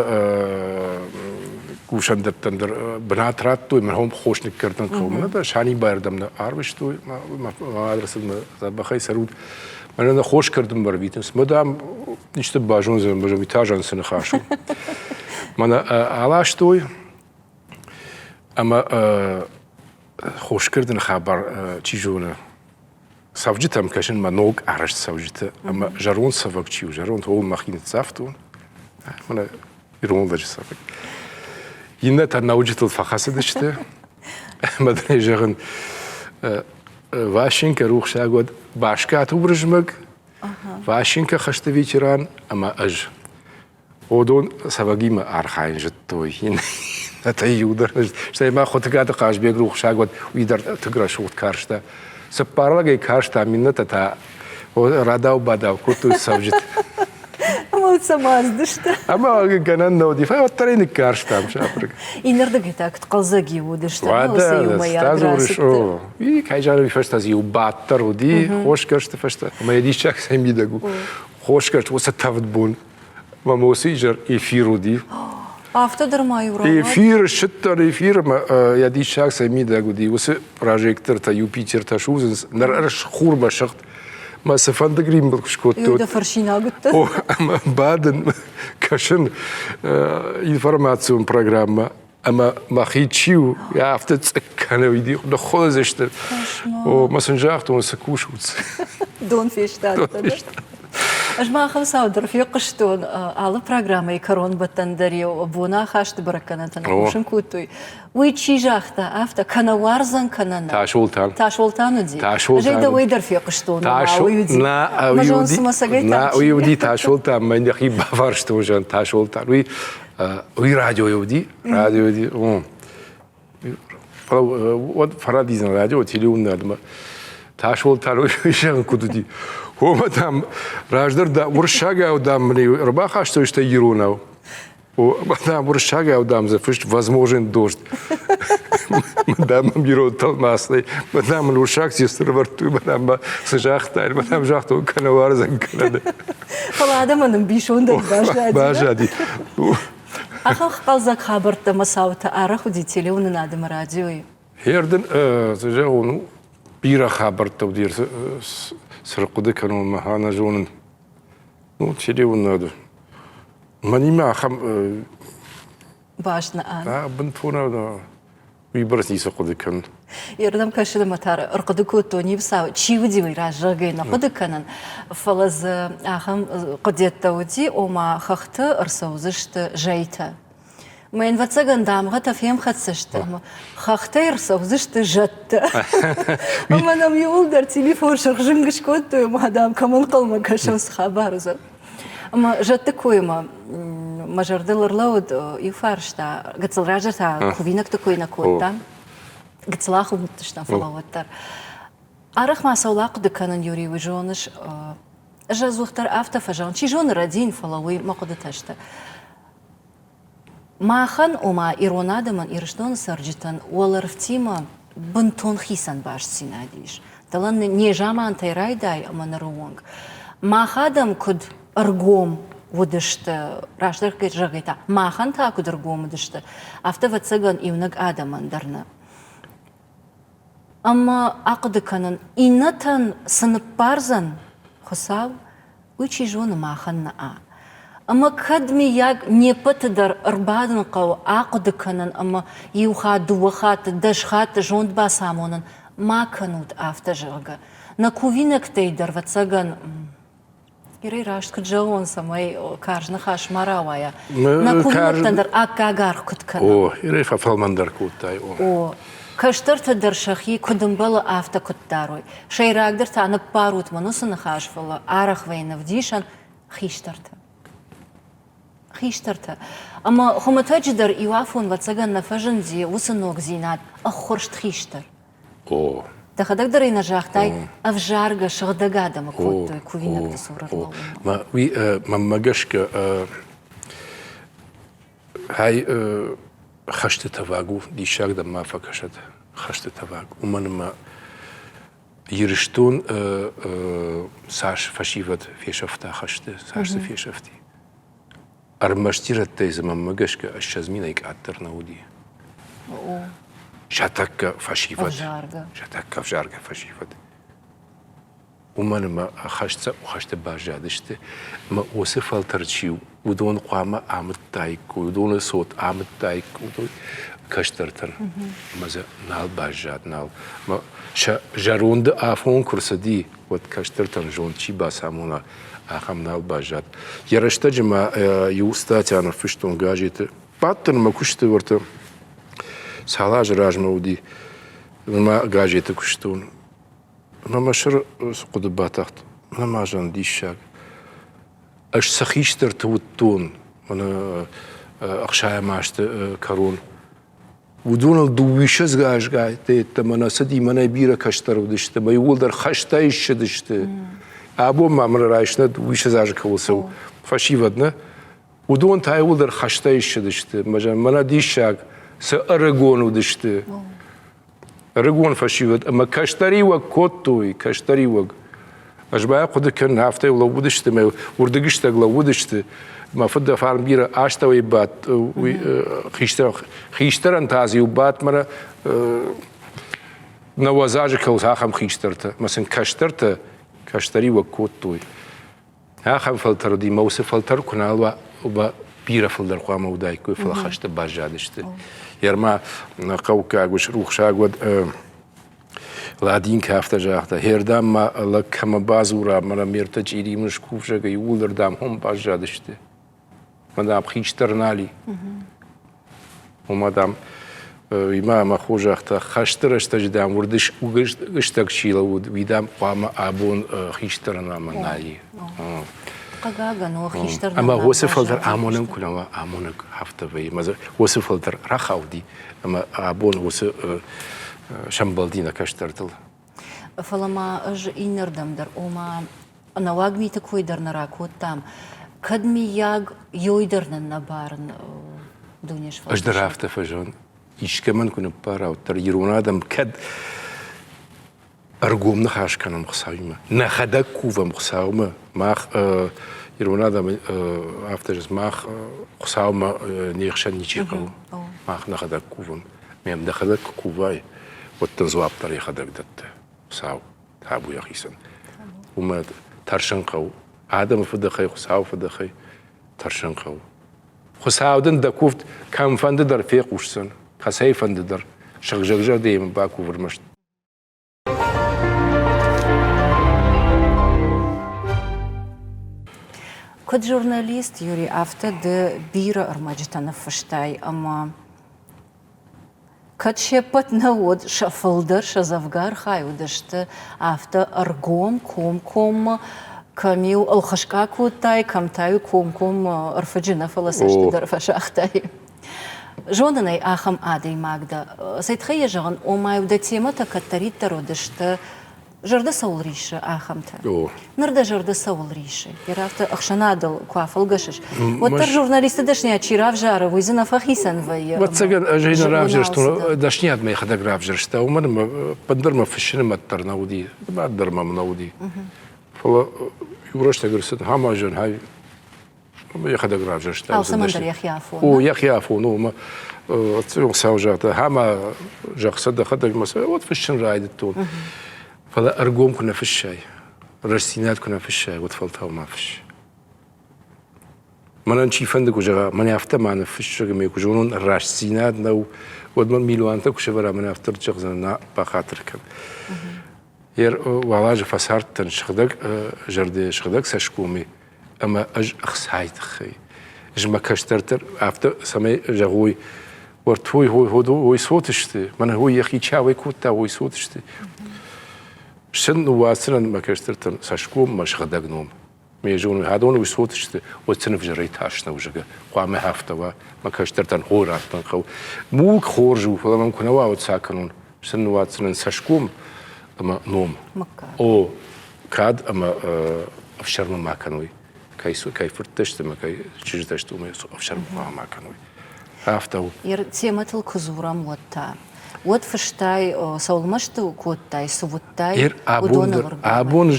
кусӕндӕттӕн дӕр бынат радтой, мӕ хом хос ныккӕрдын хъӕуы. Мӕнӕ дӕр Санибайырдӕм нӕ арвыстой, мӕ адресыл мӕ дзӕбӕхӕй цӕрут. Мӕнӕ нӕ хос кӕрдынмӕ ӕрвитынц. Мӕ, дам, исты базондзӕн, мӕ этажӕн цы ныхас у. Мӕнӕ аластой ӕмӕ хоскӕрдыны хабар чи зоны, цӕвджытӕм кӕсын мӕ ног арӕзт цӕвджыты ӕмӕ зӕронд цӕвӕг чи у, зӕронд ууыл мӕхи ныццавтон. Мӕнӕ ирон лӕджы цӕвӕг. Иннӕтӕ нӕуджытыл фӕхӕцыдысты ӕмӕ дын ӕй зӕгъын, Васенька рухсаг уӕд Баскаты Уырызмӕг, Васенька хӕсты ветеран ӕмӕ ӕз. Уыдон цӕвӕгимӕ архайын зыдтой. Иннӕтӕй иу дӕр. Стӕй ма Хуытыгаты Хъазбег рухсаг уӕд, уый дӕр тынг рӕсугъд карста. Цыппар лӕгӕй карста, иннӕтӕ та рӕдау-бадау кодтой цӕвджыты. Ӕмӕ цӕмӕ цыдысты? Ӕмӕ гӕнӕн нӕ уыди, фӕлӕ уӕддӕр ӕй ныккарстам сабыргай. Иннӕрдыгӕй та куыд хъӕлдзӕг-иу уыдысты, уыцы иумӕйаг рацыдты. Кӕй зӕгъын, уый фӕстӕ дзы иу бадт дӕр уыди, хосгӕрсты фӕстӕ. Ӕмӕ йӕ диссаг цӕй мидӕг у. Хосгӕрст уыцы тӕвд бон мӕм уыцы изӕр эфир уыди. Афтӕ дӕр ма иу рауад. Эфир ссыдтӕн эфир ӕмӕ йӕ диссаг цӕй мидӕг уыди. Уыцы прожектортӕ Юпитертӕ судзынц, ныр хурмӕ сыгъд. Мӕ цыфӕнды гримбыл куы скодтой. Дӕ фӕрсинаг уыдтӕ? О, ӕмӕ бадын, кӕсын информацион программӕ ӕмӕ мӕхи чи у, афтӕ цъыкк кӕны, ныххуылыдзысты. О, мӕ сын загътон, цы кусут? Дон фестадтӕ. Ӕз ма ахӕм цау дӕр фехъуыстон, алы программӕйы кӕронбӕттӕн дӕр-иу боны ахасты бӕрӕггӕнӕнтӕ ныхъхъусын кодтой. Уый чи загъта, афтӕ, кӕнӕ уардзӕн, кӕнӕ нӕ. Тасолтан. Тасолтан уыди. Тасолтан. Ӕз ӕй дӕуӕй дӕр фехъуыстон, уый уыди. Нӕ, уый уыди Тасолтан, мӕн йӕхи бафарстон, зӕгъын, Тасолтан. Уый уый радиойы уыди, радио уыди. Уӕд фӕрӕдидзӕн радио, телеуынынадмӕ. Тасолтан уый зӕгъын куыд уыди. Омӕ, дам, раздӕр да, уырыссагау, дам, мын ӕрбахастой, стӕй иронау. Дам, уырыссагау, дам, дзы фыст возможен дождь. Дам, мӕм ирон тӕлмац нӕй. Мадам мын уырыссаг текст ӕрӕвӕрдтой, мадам ма цы загътай, мадам загътон, кӕнӕ уарзӕн, кӕнӕ нӕ. Фӕлӕ адӕмӕн ӕмбисондӕн баззади. Баззади. Ахӕм хъӕлдзӕг хабӕрттӕ ӕмӕ цаутӕ арӕх уыди телеуынынады ӕмӕ радиойы. Хердын, цы зӕгъон, бирӕ хабӕрттӕ уыди, цы рхъуыды кӕнон, мӕ нӕ зонын. Ну, телеуынынады. Мӕнимӕ ахӕм баст нӕ бынтон уыйбӕрц ницы хъуыды кӕнын. Ердӕм кӕсын ӕмӕ та ӕрхъуыды кодтон иу цау, чи уыди уый раззагӕй нӕ хъуыды кӕнын, фӕлӕ дзы ахӕм хъуыдыйӕдтӕ уыди, ома хӕхты ӕрцӕудзысты зӕйтӕ. Мӕ ӕвӕццӕгӕн дамгъӕтӕ фемхӕццӕ сты ӕмӕ хӕхтӕй ӕрцӕудзысты зӕдтӕ. Ӕмӕ нӕм иууылдӕр телефон сырхзынг скодтой ӕмӕ, дам, кӕм ӕнхъӕлмӕ кӕсӕм, цы хабар уыдзӕн. Ӕмӕ зӕдты коймӕ мӕ зӕрдыл ӕрлӕууыд иу фарста. Гыццыл раздӕр та кувинӕгты кой нӕ кодтам. Гыццыл ахуыдтыстӕм, фӕлӕ уӕддӕр. Арӕх ма цӕуыл ахъуыды кӕнын, Юрий, уый зоныс, ӕз ӕдзухдӕр афтӕ фӕзӕгъын, чи зоны, рӕдийын, фӕлӕ уый мӕ хъуыдытӕ сты. Махӕн, ома ирон адӕмӕн, Ирыстоны цӕрджытӕн уӕлӕрвтимӕ бынтон хицӕн бастдзинад ис. Дӕлӕ незамантӕй райдай ӕмӕ ныры онг. Мах адӕм куыд ӕргом уыдысты, растдӕр зӕгъгӕй та, махӕн та куыд ӕргом уыдысты, афтӕ, ӕвӕццӕгӕн, иунӕг адӕмӕн дӕр нӕ. Ӕмӕ ахъуыды кӕнын, иннӕтӕн цы ныббардзӕн Хуыцау, уый чи зоны махӕн нӕ. Ӕмӕ кӕд, мыййаг, не ппӕты дӕр ӕрбадын хъӕуы ахъуыды кӕнын ӕмӕ иу хатт, дыууӕ хатты, дӕс хатты зонд бацамонын, ма кӕнут афтӕ, зӕгъгӕ. Нӕ кувинӕгтӕй дӕр, ӕвӕццӕгӕн, Ирӕй раст куыд зӕгъон, цӕмӕй карз ныхас ма рауайа. Нӕ кувинӕгтӕн дӕр аккаг аргъ куыд кӕнӕм. О, Ирӕй фӕфӕлмӕндӕр кодтай. О. О, кӕстӕртӕ дӕр сӕхи куыд ӕмбӕлы, афтӕ куыд дарой. Сӕйрагдӕр та ныппарут мын уыцы ныхас, фӕлӕ арӕх вӕййы ӕвдисӕн хистӕртӕ. Хистӕртӕ. Ӕмӕ хуымӕтӕджы дӕр иу афон, ӕвӕццӕгӕн, нӕ фӕзынди уыцы ногдзинад ӕххуырст хистӕр. О. Дӕхӕдӕг дӕр ӕй нӕ загътай, ӕвзаргӕ, сыгъдӕг адӕмы кодтой кувинӕгты цур ӕрлӕууынмӕ. Уый мӕнмӕ гӕсгӕ хай хӕсты тӕваг у, диссаг дӕм ма фӕкӕсӕд хӕсты тӕваг. Уымӕн ӕмӕ Ирыстон цас фӕсивӕд фесӕфта хӕсты, цас дзы фесӕфти. Ӕрмӕст ирӕттӕй дзы мӕнмӕ гӕсгӕ 20 минӕй къаддӕр нӕ уыди. Сӕ тӕккӕ фӕсивӕд. Сӕ тӕккӕ ӕвзаргӕ фӕсивӕд. Уымӕн ӕмӕ хӕсты баззадысты. Ӕмӕ уыцы фӕлтӕр чи у, уыдон хъуамӕ амыдтаиккой, уыдоны цот амыдтаиккой кӕстӕртӕн. Ӕмӕ дзы нал баззад, нал. Ӕмӕ сӕ зӕронды афон куы рцыди, уӕд кӕстӕртӕн зонд чи бацамона, ахӕм нал баззад. Йӕ рӕстӕджы ма иу статья ныффыстон газеты. Бадтӕн мӕ куысты уӕртӕ цал азы размӕ уыди, мӕ газеты куыстон. Ӕмӕ мӕ сӕр хъуыды батахт, нӕма диссаг. Ӕз цы хистӕрты уыдтон, мӕнӕ ӕхсайӕм азты кӕрон, уыдоныл дыууиссӕдз азгӕйттӕ йеддӕмӕ нӕ цыди, мӕнӕй бирӕ кӕстӕр уыдысты, мӕ иууылдӕр хӕстӕй ссыдысты. Абон ма мын райсынӕ дыууиссӕдз азы кӕуыл цӕуы, фӕсивӕд нӕ? Уыдон та иууылдӕр хӕстӕй ссыдысты. Мӕнӕ диссаг, цы ӕрыгон уыдысты. Ӕрыгон фӕсивӕд ӕмӕ кӕстӕриуӕг кодтой, кӕстӕриуӕг. Ӕз ма хъуыды кӕнын, афтӕ лӕууыдысты мӕ уырдыгыстӕг лӕууыдысты. Мӕ фыд фарн бирӕ астӕуӕй бадт, уый хистӕр, хистӕрӕн та дзы иу бадт мӕнӕ 90 азы кӕуыл ахӕм хистӕртӕ, мӕ сын кӕстӕртӕ кӕстӕриуӕг кодтой. Ахӕм фӕлтӕр уыди, мӕ уыцы фӕлтӕр куы нал уа, уӕ бирӕ фылдӕр хъуамӕ уыдаиккой, фӕлӕ хӕсты баззадысты. Ерма хъӕуккаг ус рухсаг уӕд Ладинка афтӕ загъта, хердӕм ма лӕг кӕмӕ бадзура, мӕнӕ ме ртӕ чъири мын скувзӕгӕй иууылдӕр дам хом баззадысты. Мӕ дам хистӕр нал и. Уымӕ, дам, уый ма мӕ хо загъта, хӕсты рӕстӕджы, дам, уырдыгыстӕг чи лӕууыд, уый, дам, хъуамӕ абон хистӕрӕн ӕмӕ нӕй. Хъыгагӕн, о, хистӕр Ӕмӕ уыцы фӕлтӕр амонӕн куы нӕ уа, амонӕг афтӕ вӕййы. Ӕмӕ уыцы фӕлтӕр рахауди, ӕмӕ абон уыцы сӕмбӕлди нӕ кӕстӕртыл. Фӕлӕ ма ӕз иннӕрдӕм дӕр, ома ӕнӕуаг миты кой дӕр нӕ ракодтам, кӕд миййаг ёй дӕр нын нӕ барын дуне Ӕз дӕр афтӕ фӕзӕгъын, искӕмӕн куы ныббара, уӕддӕр ирон адӕм кӕд ӕргом ныхас кӕнӕм Хуыцауимӕ, нӕхӕдӕг кувӕм Хуыцаумӕ, мах ирон адӕм афтӕ зӕгъынц, мах Хуыцаумӕ не хсӕн ничи хъӕуы, мах нӕхӕдӕг кувӕм. Мӕм дӕхӕдӕг куы кувай, уӕд дын дзуапп дӕр йӕхӕдӕг дӕтты. Хуыцау, табу йӕхицӕн. Уымӕ тӕрсын хъӕуы. Адӕмы фыдӕхӕй, Хуыцауы фыдӕхӕй тӕрсын хъӕуы. Хуыцау дын дӕ куывд кӕмфӕнды дӕр фехъусдзӕн, кӕцӕйфӕнды дӕр. Сыгъзӕгзӕрдӕйы мын бакув ӕрмӕст. Куыд журналист, Юрий, афтӕ ды бирӕ ӕрмӕджытӕ ныффыстай ӕмӕ кӕд се ппӕт нӕ уыд, сӕ фылдӕр, сӕ дзӕвгар хай уыдысты афтӕ ӕргом, комкоммӕ, кӕм-иу ӕлхыскъа кодтай, кӕм та-иу комкоммӕ ӕрфыджы нӕ, фӕлӕ цӕсты дӕр фӕсагътай. Зонын ӕй, ахӕм адӕймаг дӕ. Цӕй тыххӕй йӕ зӕгъын, ома-иу дӕ темӕтӕ кӕддӕриддӕр уыдысты, зӕрдӕ цӕуыл риссы, ахӕмтӕ. Ныр дӕ зӕрдӕ цӕуыл риссы? Йӕ афтӕ ӕхсӕнадыл куы афӕлгӕсыс, уӕддӕр журналисты дӕсныйад чи равзары, уый дзы нӕ фӕхицӕн вӕййы. Ӕвӕццӕгӕн, ӕз ӕй нӕ равзӕрстон, дӕсныйад мӕ йӕхӕдӕг равзӕрста, уымӕн ӕмӕ ӕппындӕр мӕ фыссыны мӕт дӕр нӕ уыди, мӕт дӕр мӕм нӕ уыди. Фӕлӕ иу рӕстӕг ӕрцыд Хамазӕн, хай йӕхӕдӕг равзӕрста. Алцӕмӕн дӕр йӕхи афон. О, йӕхи афон у. Ӕмӕ Хуыцау загъта, ӕмӕ зӕгъ сӕ дӕхӕдӕг мӕ сӕ уӕд фыссын райдыдтон. Фӕлӕ ӕргом куы нӕ фыссай, рӕстдзинад куы нӕ фыссай, уӕд фӕлтау ма фысс. Мӕнӕн чифӕнды куы зӕгъа, мӕнӕ афтӕ ма ныффыссӕг ӕмӕ куы зонон, рӕстдзинад нӕу, уӕд мӕ милуантӕ куы сӕвӕра, мӕнӕ афтӕ зӕгъдзӕн, нӕ бахатыр кӕн. Уал азы фӕцардтӕн сыгъдӕг зӕрдӕ, сыгъдӕг цӕсгомӕй ӕмӕ ӕз ӕхцайы тыххӕй. Ӕз мӕ кӕстӕртӕ афтӕ цӕмӕй зӕгъой, уӕртой ой цот сты, мӕнӕ ой йӕхи чауӕй кодта, ой цот сты. Сын ныууадздзынӕн мӕ кӕстӕртӕн цӕсгом, мӕ сыгъдӕг ном. Ме зоны, адон уый цот сты, уӕд сын ӕвзӕрӕй тас нӕу, зӕгъгӕ, хъуамӕ афтӕ уа, мӕ кӕстӕртӕн хой раттын хъӕуы. Мулк хорз у, фӕлӕ мӕм куы нӕ уа, уӕд цы акӕнон? Сын ныууадздзынӕн цӕсгом. ӕмӕ ном. О, кад ӕмӕ ӕфсӕрмы ма кӕной. Кӕй, кӕй фырттӕ сты ӕмӕ кӕй чызджытӕ сты, уымӕй ӕфсӕрмы хъуамӕ ма кӕной. Афтӕ у. Темӕтыл куы дзурӕм, уӕд та? Уӕд фыстай, цӕуыл мӕсты кодтай, цы уыдтай, уыдоны Абон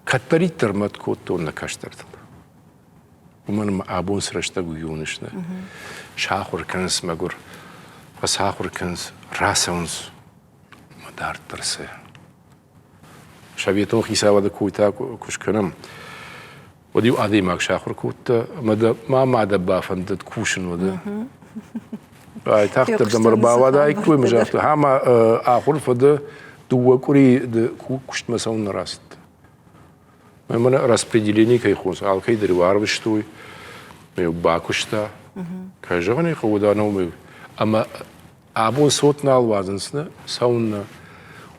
кӕддӕриддӕр мӕт кодтон нӕ кӕстӕртыл. Уымӕн ӕмӕ абон цы рӕстӕг уыйоныс нӕ. Сахуыр кӕнынц мӕгуыр, фӕцахуыр кӕнынц, рацӕуынц ӕмӕ дарддӕр цы. Советон хицауады койтӕ куы скӕнӕм, уӕд-иу адӕймаг сахуыр кодта ӕмӕ дӕ ма ма дӕ бафӕндыд кусын уӕдӕ. Айтагъддӕр дӕм ӕрбауадаиккой ӕмӕ загътой, ӕмӕ ахуыр фӕдӕ дыууӕ къуырийы ды куыстмӕ цӕуын нӕ рацыдтӕ. Мӕнӕ распределение кӕй хонынц, алкӕй дӕр-иу арвыстой, бакуыста. Кӕй зӕгъын ӕй хъӕуы, да нӕу ӕмӕ абон цот нал уадзынц, нӕ цӕуыннӕ.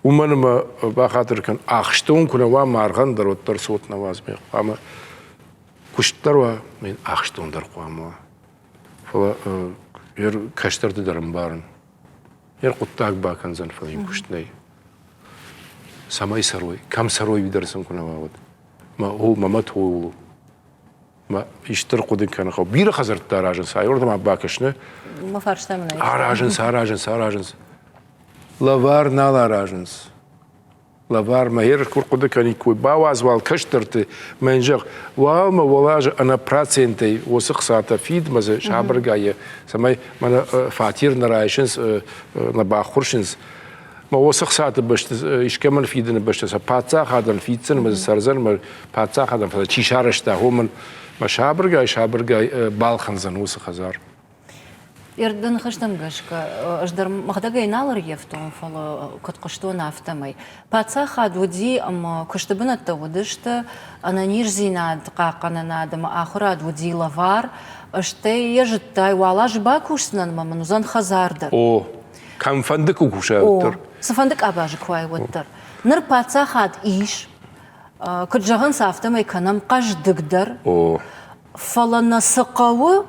Уымӕн ӕмӕ бахатыр кӕн, ахстон куы нӕ уа маргъӕн дӕр, уӕддӕр цот нӕ уадзмӕ хъуамӕ куыст дӕр уа, ахстон дӕр хъуамӕ уа. Фӕлӕ кӕстӕрты дӕр ӕмбарын. Йе хъуыддаг бакӕндзӕн, фӕлӕ йын куыст нӕй. Цӕмӕй цӕрой, кӕм цӕрой, уый дӕр сын куы нӕ уа, уӕд. Мӕ о, мӕ мӕт ууыл у. Мӕ исты ӕрхъуыды кӕнын хъӕуы. Бирӕ хӕдзӕрттӕ аразынц, аёрдӕм бакӕс, нӕ? Мӕ фарста мын Аразынц, аразынц, аразынц. Лӕвар нал аразынц. Лӕвар мӕ ерыс куы рхъуыды кӕниккой, бауадз уал кӕстӕрты, мӕн зӕгъ, уал мӕ уӕлазы ӕнӕ процентӕй уыцы хцатӕ фид мӕ дзы сабыргай, цӕмӕй мӕнӕ фатер нӕ райсынц, нӕ баххуырсынц. Мӕ уыцы хцаты бӕсты искӕмӕн фидыны бӕсты сӕ паддзахадӕн фиддзӕн мӕ дзы цӕрдзӕн мӕ паддзахадӕн, фӕлӕ чи сарӕзта, уымӕн мӕ сабыргай сабыргай балхӕндзӕн уыцы хӕдзар. Дӕ ныхӕстӕм гӕсгӕ, ӕз дӕр мӕхӕдӕгӕй нал ӕрййӕфтон, фӕлӕ куыд хъуыстон, афтӕмӕй. Паддзахад уыди ӕмӕ куысты бынӕттӕ уыдысты, ӕнӕниздзинад хъахъхъӕнынад ӕмӕ ахуырад уыди лӕвар, стӕй йӕ зыдтай, уал азы бакусдзынӕн ӕмӕ мын уыдзӕн хӕдзар дӕр. О, кӕмфӕнды куы кусай, уӕддӕр. О, цыфӕнды къабазы куы уай, уӕддӕр. Ныр паддзахад ис, куыд зӕгъынц, афтӕмӕй кӕнӕм хъӕздыгдӕр. О. Фӕлӕ нӕ цы хъӕуы,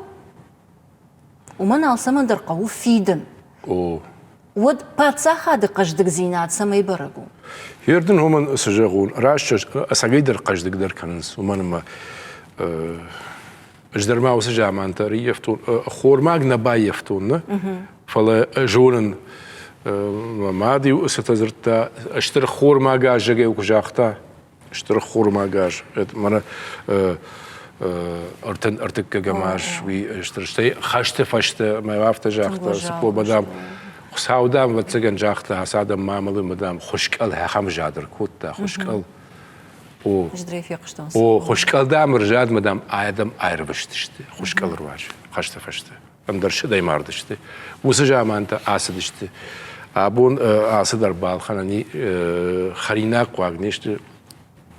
уымӕн алцӕмӕн дӕр хъӕуы фидын. О. Уӕд паддзахады хъӕздыгдзинад цӕмӕй бӕрӕг у? Ердын уымӕн цы зӕгъон, раст ӕцӕгӕйдӕр хъӕздыгдӕр кӕнынц, уымӕн ӕмӕ ӕз дӕр ма уыцы замантӕ ӕрыййӕфтон, хормаг нӕ баййӕфтон, нӕ, фӕлӕ зонын, мӕ мад-иу цытӕ дзырдта, стыр хормаг аззӕгӕй куы загъта, стыр хормаг аз, мӕнӕ ӕртын ӕртыккӕгӕм аз, уый стыр, стӕй хӕсты фӕстӕ мӕ афтӕ загъта, цыппо, мадам, Хуыцау, дам, ӕвӕццӕгӕн загъта, ацы адӕм мамӕлы, мадам, хуыскъӕл ахӕм зад ӕркодта, хуыскъӕл. О, о, хуыскъӕл, дам, ӕрзад, мадам, адӕм аирвӕзтысты хуыскъӕлы руаджы хӕсты фӕстӕ. Ӕндӕр сыдӕй мардысты. Уыцы замантӕ ацыдысты. Абон ацы дӕр балхӕнӕн хӕринаг хъуаг не сты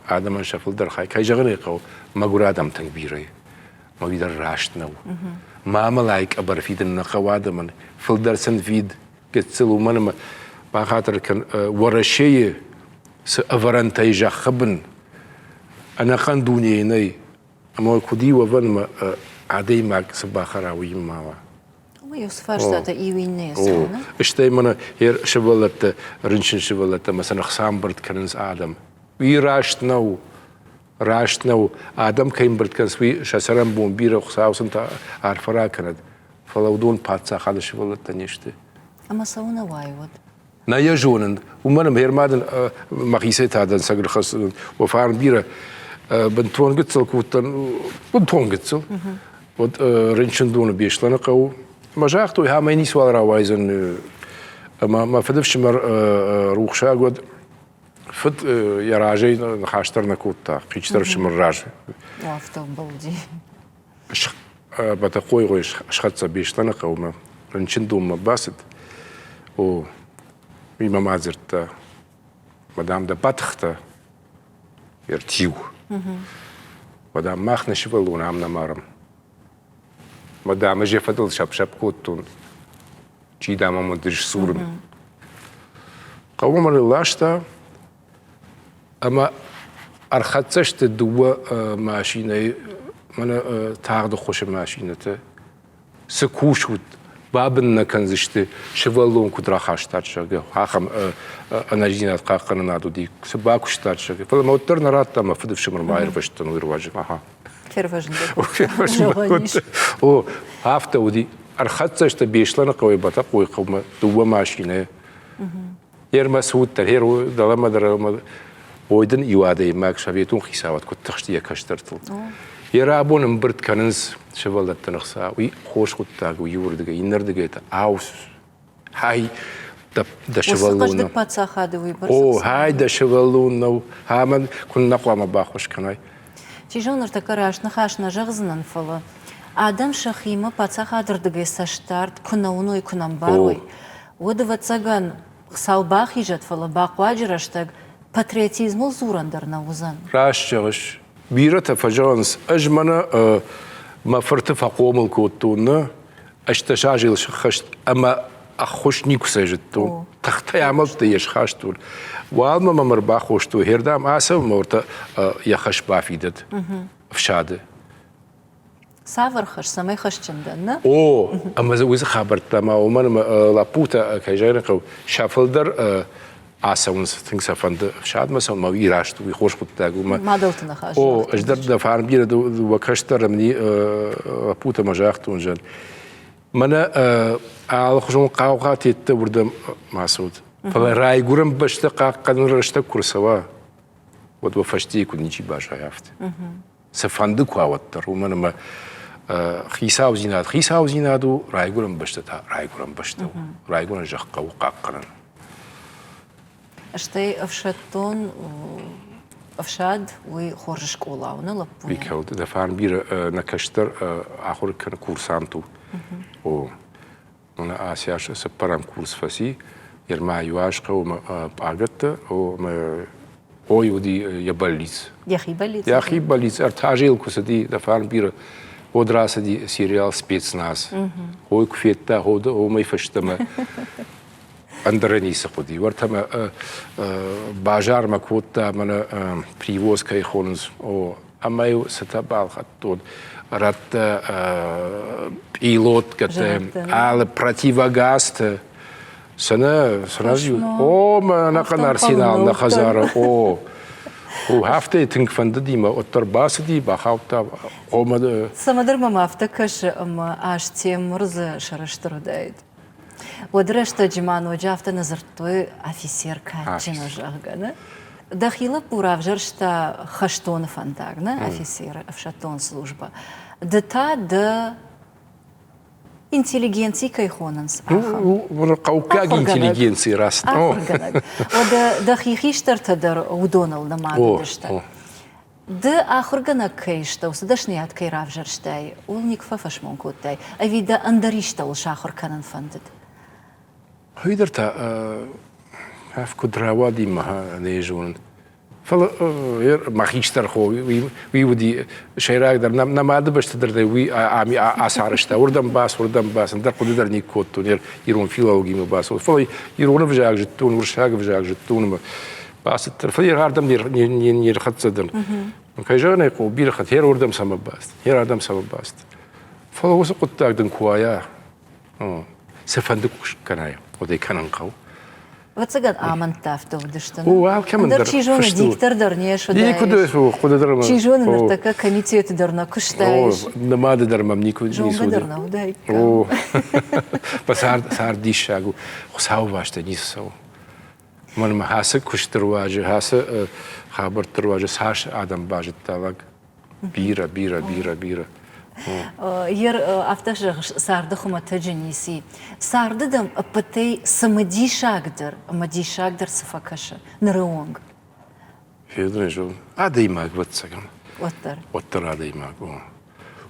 адӕмӕн сӕ фылдӕр хай. Кӕй зӕгъын ӕй хъӕуы, мӕгуыр адӕм тынг бирӕ и. Мӕ уый дӕр раст нӕу. Мамӕлайы къӕбӕр фидын нӕ хъӕуы адӕмӕн. Фылдӕр сын фид гыццыл, уымӕн ӕмӕ бахатыр кӕн, Уӕрӕсейы цы ӕвӕрӕнтӕй зӕххы бын ӕнӕхъӕн дунейы нӕй, ӕмӕ куыд и уӕвӕн ӕмӕ адӕймаг цы бахӕра, уый ма уа. Уый уыцы фарстатӕ иу иннӕйы цӕуы. Стӕй мӕнӕ сывӕллӕттӕ, рынчын сывӕллӕттӕ ӕмӕ сӕ ӕхца ӕмбырд кӕнынц адӕм. Уый раст нӕу. Раст нӕу. Адӕм кӕй ӕмбырд кӕнынц, уый сӕ цӕрӕнбон бирӕ Хуыцау сын та арфӕ ракӕнӕд. Фӕлӕ уыдон паддзахады сывӕллӕттӕ не сты. Ӕмӕ цӕуынӕ уай уӕд? Нӕ йӕ зонын. Уымӕн ӕмӕ ма дын мӕхицӕй та дӕнцӕг рхӕссын. Уӕ фарн бирӕ. Бынтон гыццыл куы уыдтӕн, бынтон гыццыл. Уӕд рынчындоны Беслӕны хъӕуы. Ӕмӕ загътой, ӕмӕ ницуал рауайдзӕн. Ӕмӕ мӕ фыдыфсымӕр рухсаг уӕд фыд йӕ разӕй ныхас дӕр нӕ кодта, хистӕр ӕфсымӕр раз. Афтӕ ӕмбӕлди. Бӕтӕхъойы схӕццӕ Беслӕны хъӕумӕ, рынчындонмӕ бацыд. О, уый мӕм адзырдта, мадам дӕ батыхта, ӕртиу. Мадам, мах нӕ сывӕллон ам нӕ марӕм. Мадам, ӕз йӕ фӕдыл сӕпп-сӕпп кодтон, чи дам ӕм уыд сдзурын. Хъӕумӕ мӕ нылласта, Ӕмӕ ӕрхӕццӕ сты дыууӕ машинӕйы, мӕнӕ тагъд ӕххуысы машинӕтӕ. Цы кусут? Бабын нӕ кӕндзысты, сывӕллон куыд рахастат, зӕгъгӕ, ахӕм ӕнӕниздзинад хъахъхъӕнынад уыди, цы бакуыстат, зӕгъгӕ. Фӕлӕ мӕ уӕддӕр нӕ радта, мӕ фыдыфсымӕр ма аирвӕзтӕн уый руаджы. Аха. Фервӕзын Фервӕзын О, афтӕ уыди. Ӕрхӕццӕ сты Беслӕны хъӕуӕй Бӕтӕхъойы хъӕумӕ дыууӕ машинӕйы. Ӕрмӕ суыддӕр, хер дӕлӕмӕ дӕр ӕмӕ ой дын иу адӕймаг советон хицауад куыд тыхсти йӕ кӕстӕртыл. Йӕ рабон ӕмбырд кӕнынц сывӕллӕттӕн ӕхца, уый хорз хъуыддаг у иуырдыгӕй, иннӕрдыгӕй та ау, хай дӕ сывӕллон хъӕздыг паддзахады уый бӕрц О, хай дӕ сывӕллон нӕу, ӕмӕ куыннӕ хъуамӕ баххуыс кӕнай. Чи зоны, ныртӕккӕ раст ныхас нӕ зӕгъдзынӕн, фӕлӕ адӕм сӕхимӕ паддзахады рдыгӕй цӕстдард куы нӕ уыной, куы нӕ мбарой, уӕд, ӕвӕццӕгӕн, Хуыцау бахизӕд, фӕлӕ бахъуаджы рӕстӕг патриотизмыл дзурӕн дӕр нӕ уыдзӕн. Раст зӕгъыс. Бирӕтӕ фӕзӕгъынц, ӕз мӕнӕ мӕ фырты фӕхъомыл кодтон, нӕ, ӕстдӕс азы сыххӕст ӕмӕ ӕххуыс никуыцӕй зыдтон. Тыхтӕй амӕлттӕй йӕ схастон. Уалынмӕ мӕм ӕрбахостой, хердӕм ацӕуы мӕ уӕртӕ йӕ хӕс бафидӕд ӕфсады. Цавӕр хӕс, цӕмӕй хӕсджын дӕн, нӕ? О, ӕмӕ дзы уыцы хабӕрттӕ ма уымӕн ӕмӕ лӕппутӕ, кӕй зӕгъын хъӕуы, сӕ фылдӕр ацӕуынц, тынг сӕ фӕнды ӕфсадмӕ цӕуын, ӕмӕ уый раст у, уый хорз хъуыддаг у. Мадӕлты ныхас. О, ӕз дӕр дӕ фарн бирӕ дыууӕ кӕстӕр лӕппутӕ мӕ загътон, зӕгъ, мӕнӕ алыхуызон хъаугъатӕ уырдӕм ма цӕут. Фӕлӕ райгуырӕн бӕстӕ хъахъхъӕныны рӕстӕг куы рцӕуа, уӕд уӕ фӕстейы куыд ничи баззайа афтӕ. Цыфӕнды куы уа, уӕддӕр, уымӕн ӕмӕ хицаудзинад хицаудзинад у, райгуырӕн бӕстӕ та райгуырӕн бӕстӕ у. Райгуырӕн зӕхх хъӕуы хъахъхъӕнын. Стӕй ӕфсӕддон ӕфсад уый хорз скъола у, нӕ лӕппуйӕн? Викӕлд, дӕ фарн бирӕ нӕ кӕстӕр ахуыр кӕны курсант у. О, Мӕнӕ аци аз цыппӕрӕм курс фӕци, ма иу аз хъӕуы пъагӕттӕ, ой уыди йӕ бӕллиц. Йӕхи бӕллиц? Йӕхи бӕллиц. Ӕртӕ азы йыл куы цыди, дӕ фарн бирӕ, уӕд рацыди сериал «Спецназ». Ой куы федта, уымӕй фӕстӕмӕ ӕндӕрӕн ницы хъуыди. Уӕртӕ мӕ базармӕ кодта, мӕнӕ привоз кӕй хонынц, о, ӕмӕ-иу цытӕ балхӕдтон, рӕттӕ, пилоткӕтӕ, алы противогазтӕ. Цынӕ, цынӕ о, мӕ ӕнӕхъӕн арсенал нӕ хӕдзары, о. О, афтӕ тынг фӕндыди мӕ, уӕддӕр бацыди, бахаудта, омӕ... Цӕмӕдӕр мӕм афтӕ кӕсы, ӕмӕ Астемыр дзы сӕрыстыр уыдаид. Уӕды рӕстӕджы ма ноджы афтӕ нӕ дзырдтой афицер кадджын у, зӕгъгӕ, нӕ? Дӕхи лӕппу равзӕрста хӕстоны фӕндаг, нӕ, афицеры ӕфсӕддон службӕ. Ды та дӕ интеллигенци кӕй хонынц, ахӕм. Хъӕуккаг интеллигенци раст. Ахуыргӕнӕг. Уӕдӕ дӕхи хистӕртӕ дӕр уыдоныл нымад уыдысты. Ды ахуыргӕнӕг кӕй сдӕ, уыцы дӕсныйад кӕй равзӕрстай, ууыл никуы фӕфӕсмон кодтай, ӕви дӕ ӕндӕр истӕуыл сахуыр кӕнын фӕндыд? Уый дӕр та куыд рауади, мӕ нӕ зонын. Фӕлӕ мӕ хистӕр хо, уый уыди сӕйрагдӕр, нӕ мады бӕсты дӕр уый ацарӕзта, уырдӕм бац, уырдӕм бац, ӕндӕр хъуыды дӕр никуы кодтон, ирон филологимӕ бацыд. Фӕлӕ ирон ӕвзаг зыдтон, уырыссаг ӕвзаг зыдтон ӕмӕ бацыдтӕн, фӕлӕ ардӕм не рхӕццӕ дӕн. Кӕй зӕгъын ӕй хъӕуы, бирӕ хатт хер уырдӕм цӕмӕ бацыд, хер ардӕм цӕмӕ бацыд. Фӕлӕ уыцы хъуыддаг дын куы уайа, цыфӕнды куыст кӕнай, уӕд ӕй кӕнын хъӕуы. Ӕвӕццӕгӕн, амӕндтӕ афтӕ уыдысты. О, алкӕмӕн дӕр Чи зоны, диктор дӕр не суыдаис. Никуы дӕр. Чи зоны, ныртӕккӕ комитеты дӕр нӕ куыстаис. Нымады дӕр мӕм никуы ницы Зонгӕ дӕр нӕ уыдаиккам. О, цард диссаг у. Хуыцауы бӕстӕ ницы цӕуы. Мӕнмӕ ацы куысты руаджы, ацы хабӕртты руаджы цас адӕм базыдта лӕг. Бирӕ, бирӕ, бирӕ, бирӕ. Ер, афтӕ зӕгъыс, царды хуымӕтӕджы ницы. Царды дӕм ӕппӕтӕй цымыдисагдӕр ӕмӕ диссагдӕр цы фӕкӕсы ныры онг? Федыр зон, адӕймаг, ӕвӕццӕгӕн. Уӕддӕр. Уӕддӕр адӕймаг, о.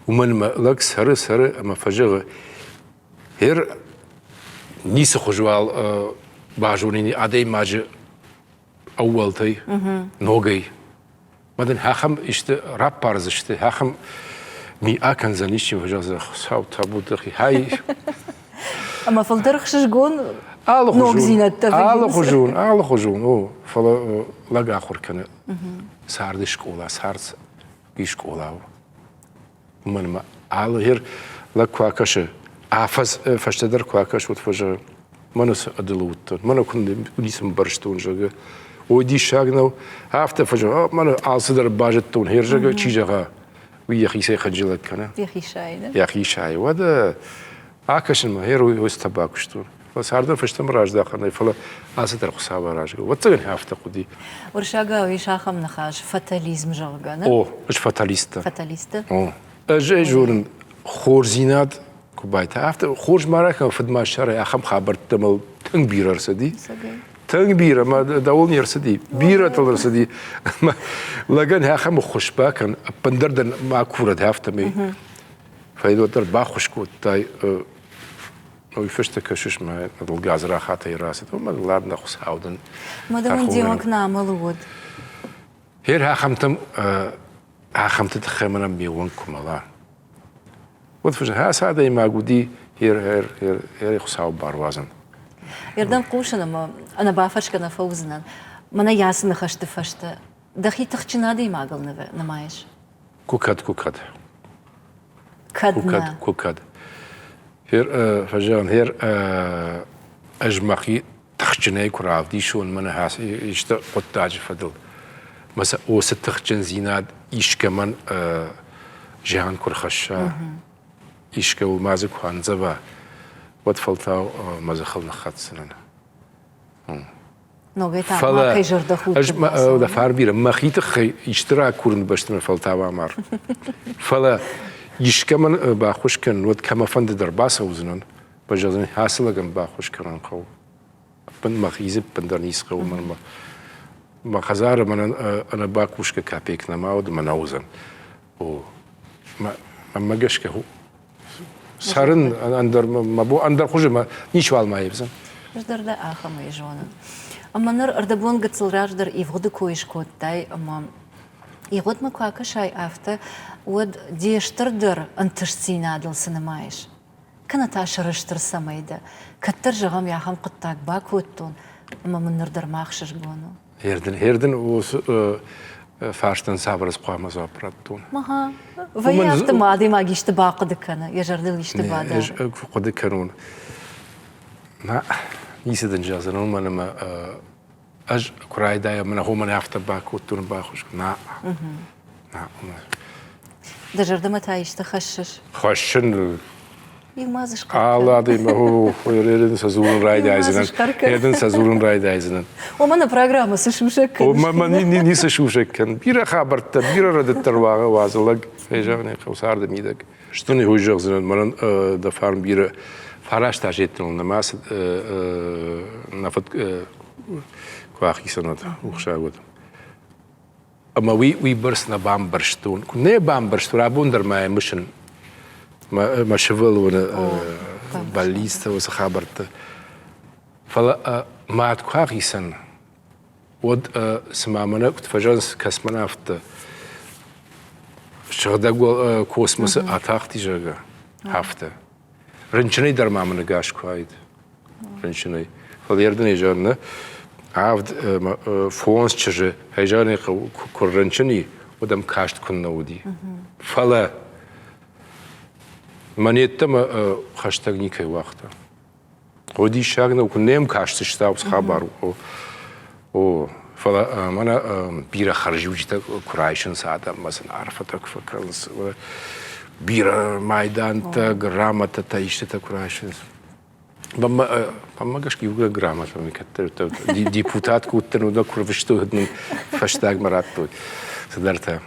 Уымӕн ӕмӕ лӕг цӕры, цӕры ӕмӕ фӕзӕгъы, Гьер ницы хуызы уал базонин адӕймаджы ӕууӕлтӕй, ногӕй. Мӕ дын ахӕм исты раппардзысты, ахӕм ми акӕндзӕн исчи, фӕзӕгъдзӕн, Хуыцау, табу дӕхи, хай. Ӕмӕ фылдӕр ӕхсызгон ногдзинӕдтӕ Алыхуызон, алыхуызон, о, фӕлӕ лӕг ахуыр кӕны царды скъола, цард скъола у. Уымӕн ӕмӕ алы лӕг куы акӕсы, Афӕдз фӕстӕдӕр куы акӕсут, фӕзӕгъы, мӕнӕ цы ӕдылы уыдтӕн, мӕнӕ куы ницы мбӕрстон, зӕгъы. Ой, диссаг нӕу. Афтӕ фӕзӕгъы, мӕнӕ алцыдӕр базыдтон, хер, зӕгъы, чи зӕгъа, уый йӕхицӕй хынджылӕг кӕны. Йӕхи сайы, не? Йӕхи сайы. Уӕдӕ акӕсын ма, хер, уый цы бакуыстон. Фӕлӕ цардӕн фӕстӕмӕ раздӕхӕн нӕй, фӕлӕ алцыдӕр Хуыцауы аразгӕ. Ӕвӕццӕгӕн афтӕ хъуыди. Уырыссагау ис ахӕм ныхас, фатализм, зӕгъгӕ, нӕ? О, ӕз фаталист дӕн. Фаталист дӕ? О. Ӕз ӕй зонын, хорздзинад куы байта, афтӕ хорз ма ракӕн, фыд ма ссарай, ахӕм хабӕрттӕ мыл тынг бирӕ ӕрцыди. Тынг бирӕ, мӕ дӕуыл не рцыди, бирӕтыл ӕрцыди. Лӕгӕн ахӕм ӕххуыс бакӕн, ӕппындӕр дӕр ма курӕд афтӕмӕй. Фӕлӕ уӕддӕр баххуыс кодтай, уый фӕстӕ кӕсыс, мӕ дыл гадзрахатӕй рацыд, мӕ ладно, Хуыцау дын. Мӕ дӕуӕн де онг нӕ уыд. Хер ахӕмтӕм ахӕмты тыххӕй мӕнӕн ме уӕнг куы мӕла. Уӕд фыссын, ацы адӕймаг уыди хер, хер, хер, хер Хуыцауы бар уадзын. Ердӕм хъусын ӕмӕ ӕнӕбафӕрсгӕ нӕ фӕуыдзынӕн. Мӕнӕ ацы ныхӕсты фӕстӕ дӕхи тыхджын адӕймагыл нымайыс? Куы кӕд, куы кӕд. Кӕд куы кӕд, куы кӕд. Хер, фӕзӕгъын, хер, ӕз мӕхи тыхджынӕй куы равдисон мӕнӕ исты хъуыддаджы фӕдыл, мӕ сӕ уыцы тыхджындзинад искӕмӕн зиан куы рхӕсса, искӕуыл ма дзы куы андзӕва, уӕд фӕлтау мӕ дзыхыл ныххӕцдзынӕн. Ногӕй та ма кӕй зӕрдӕхудт ӕз дӕ фарбирӕ мӕхи тыххӕй исты ракурын бӕсты фӕлтау амар. Фӕлӕ искӕмӕн баххуыс кӕнын, уӕд кӕмӕфӕнды дӕр бацӕудзынӕн, Баззадзӕн ацы лӕгӕн баххуыс кӕнын хъӕуы. Ӕппын мӕхи дзы ӕппындӕр ницы хъӕуы мӕнмӕ. Мӕ хӕдзары мӕнӕн ӕнӕбакусгӕ капек нӕма уыд ӕмӕ нӕ уыдзӕн. О, мӕнмӕ гӕсгӕ цӕрын ӕндӕр мӕ бон ӕндӕр хуызы мӕ ничуал ма ивдзӕн. Ӕз дӕр дӕ ахӕмӕй зонын. Ӕмӕ ныр ӕрдӕбон гыццыл раздӕр ивгъуыды кой скодтай ӕмӕ ивгъуыдмӕ куы акӕсай афтӕ, уӕд де стырдӕр ӕнтыстдзинадыл цы нымайыс? Кӕнӕ та сӕрыстыр цӕмӕй дӕ? Кӕддӕр, зӕгъӕм, ахӕм хъуыддаг бакодтон, ӕмӕ мын ныр дӕр ма ӕхсызгон у. Хердын, хердын уыцы фарстӕн цавӕр хъуамӕ дзуапп раттон? Ага. Вӕййы афтӕ ма адӕймаг исты бахъуыды кӕны, йӕ зӕрдыл исты бадары. Ӕз куы хъуыды кӕнон, ма ницы дын зӕгъдзӕн, уымӕн ӕмӕ ӕз куы райдайӕм, мӕнӕ хо мӕн афтӕ бакодтон, бахуыс. На, на. Дӕ зӕрдӕмӕ та исты хӕссыс? Хӕссын. Иу ма дзы схъӕр Алы адӕймаг ерын сӕ дзурын райдайдзынӕн. Ерын сӕ дзурын райдайдзынӕн. Уымӕн нӕ программӕ цы сусӕг кӕныс? Мӕ ницы сусӕг кӕн. Бирӕ хабӕрттӕ, бирӕ рӕдыдтӕ уадзы лӕг, фӕзӕгъын хъӕуы царды мидӕг. Стын уый зӕгъдзынӕн, мӕнӕн дӕ фарн бирӕ фараст азеттыл нӕма цыд, нӕ фыд куы ахицӕн уӕд, рухсаг уӕд. Ӕмӕ уый уыйбӕрц нӕ бамбӕрстон. Куы нӕ бамбӕрстон, абон дӕр ма йӕ мысын мӕ сывӕллоны бӕллицтӕ, уыцы хабӕрттӕ. Фӕлӕ мад куы ахицӕн, уӕд цыма мӕнӕ куыд фӕзӕгъынц космонавттӕ, сыгъдӕг космосы атахти, зӕгъгӕ, афтӕ. Рынчынӕй дӕр ма мын ӕгас куы уаид. Рынчынӕй. Фӕлӕ ердынӕй зӕгъын, нӕ авд фондз чызджы хӕйзӕгъынӕй куы рынчын и, уӕд ӕм каст куыннӕ уыди. Фӕлӕ мӕн йеддӕмӕ хӕстӕг никӕй уагъта. О, диссаг нӕу, куы нӕм кастысты, уыцы хабар у. О, фӕлӕ мӕнӕ бирӕ хӕрзиуджытӕ куы райсынц адӕммӕ сын арфӕтӕ куы фӕкӕнынц, бирӕ майдантӕ, грамотӕтӕ, истытӕ куы райсынц. Мӕнмӕ гӕсгӕ иугӕр грамотӕ кӕддӕр депутат куы уыдтӕн, уыдон куы рвыстой, уӕд мын фӕстагмӕ радтой цыдӕртӕ.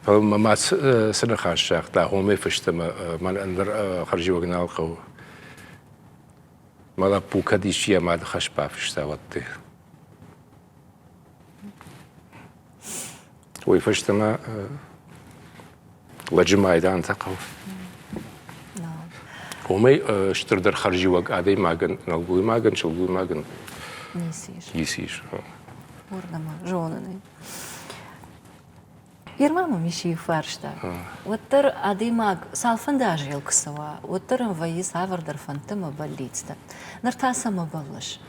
Фӕлӕ мӕ мад цы ныхас загъта, уымӕй фӕстӕмӕ мӕн ӕндӕр хӕрзиуӕг нал хъӕуы. Мӕ лӕппу кӕд исчи йӕ мады хӕс бафыста, уӕд ты. Уый фӕстӕмӕ лӕджы майдантӕ хъӕуы. Уымӕй стырдӕр хӕрзиуӕг адӕймагӕн, нӕлгоймагӕн, сылгоймагӕн ницы ис. Ницы ис. Уырны зонын ӕй. Ирма мӕм ис иу фарста. Уӕддӕр адӕймаг цалфӕнды азы йыл куы цӕуа, уӕддӕр ӕм вӕййы цавӕрдӕр фӕндтӕ ӕмӕ бӕллицтӕ. Ныр та цӕмӕ бӕллыс?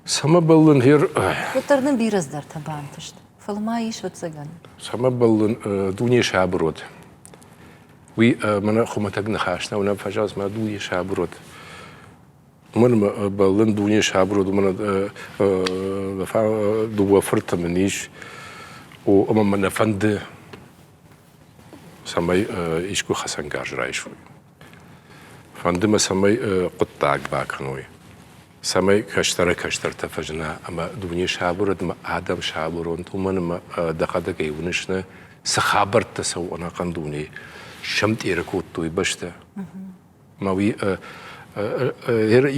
Цӕмӕ бӕллын, гъер... Уӕддӕр нын бирӕ цыдӕртӕ бантыст, фӕлӕ ма ис, ӕвӕццӕгӕн. Цӕмӕ бӕллын, дуне сабыр уӕд. Уый мӕнӕ хуымӕтӕг ныхас нӕу, нӕ фӕзӕгъынц мӕ дуне сабыр уӕд. Уымӕн ӕмӕ бӕллын дуне сабыр уӕд, уымӕн дыууӕ фырты мын ис, ӕмӕ мӕ нӕ фӕнды, цӕмӕй искуы хӕцӕнгарз райсой. Фӕнды мӕ, цӕмӕй хъуыддаг бакӕной, цӕмӕй кӕстӕры кӕстӕртӕ фӕзына ӕмӕ дуне сабыр уӕд ӕмӕ адӕм сабыр уӕнт, уымӕн ӕмӕ дӕхӕдӕг ӕй уыныс, нӕ цы хабӕрттӕ цӕуы ӕнӕхъӕн дунейы, сӕмтъеры кодтой бӕстӕ. Мӕ уый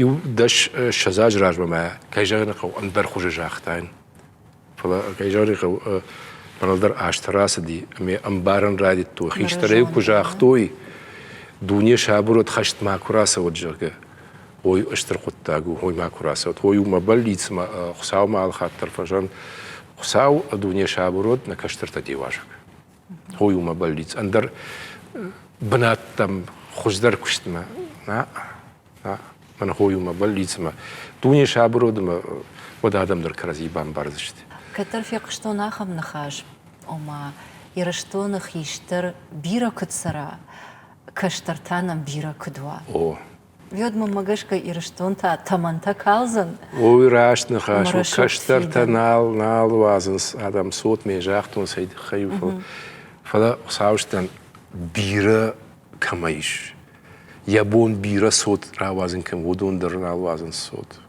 иу 10-20 азы размӕ мӕ, кӕй зӕгъын хъӕуы, ӕндӕр хуызы загътаин. Фӕлӕ, кӕй зӕгъын хъӕуы, мӕныл дӕр азтӕ рацыди, ӕмӕ ӕмбарын райдыдтой. Хистӕрӕй куы загътой, дуне сабыр уӕд хӕст макуы рацӕуӕд, зӕгъгӕ, ой, стыр хъуыддаг у, ой, макуы рацӕуӕд. Ой, у мӕ бӕллиц, мӕ Хуыцаумӕ алхатт дӕр фӕзӕн. Хуыцау дуне сабыр уӕд, нӕ кӕстӕртӕ де уазӕг. Ой, у мӕ бӕллиц. Ӕндӕр бынӕттӕм хуыздӕр куыстмӕ нӕ, нӕ, мӕн хой у мӕ бӕллицмӕ. Дуне сабыр уӕд ӕмӕ уӕд адӕм дӕр кӕрӕдзи бамбардзысты. Кӕддӕр фехъуыстон ахӕм ныхас, ома Ирыстоны хистӕр бирӕ куыд цӕра, кӕстӕр та нӕм бирӕ куыд уа. О. Уӕд мӕнмӕ гӕсгӕ Ирыстон та тӕмӕнтӕ калдзӕн. Ой, раст ныхас у. Кӕстӕртӕ нал, нал уадзынц адӕм цотмӕ, загътон цӕй тыххӕй у, фӕлӕ Хуыцауыстӕн бирӕ кӕмӕ ис, йӕ бон бирӕ цот рауадзын кӕм, уыдон дӕр нал уадзынц цот.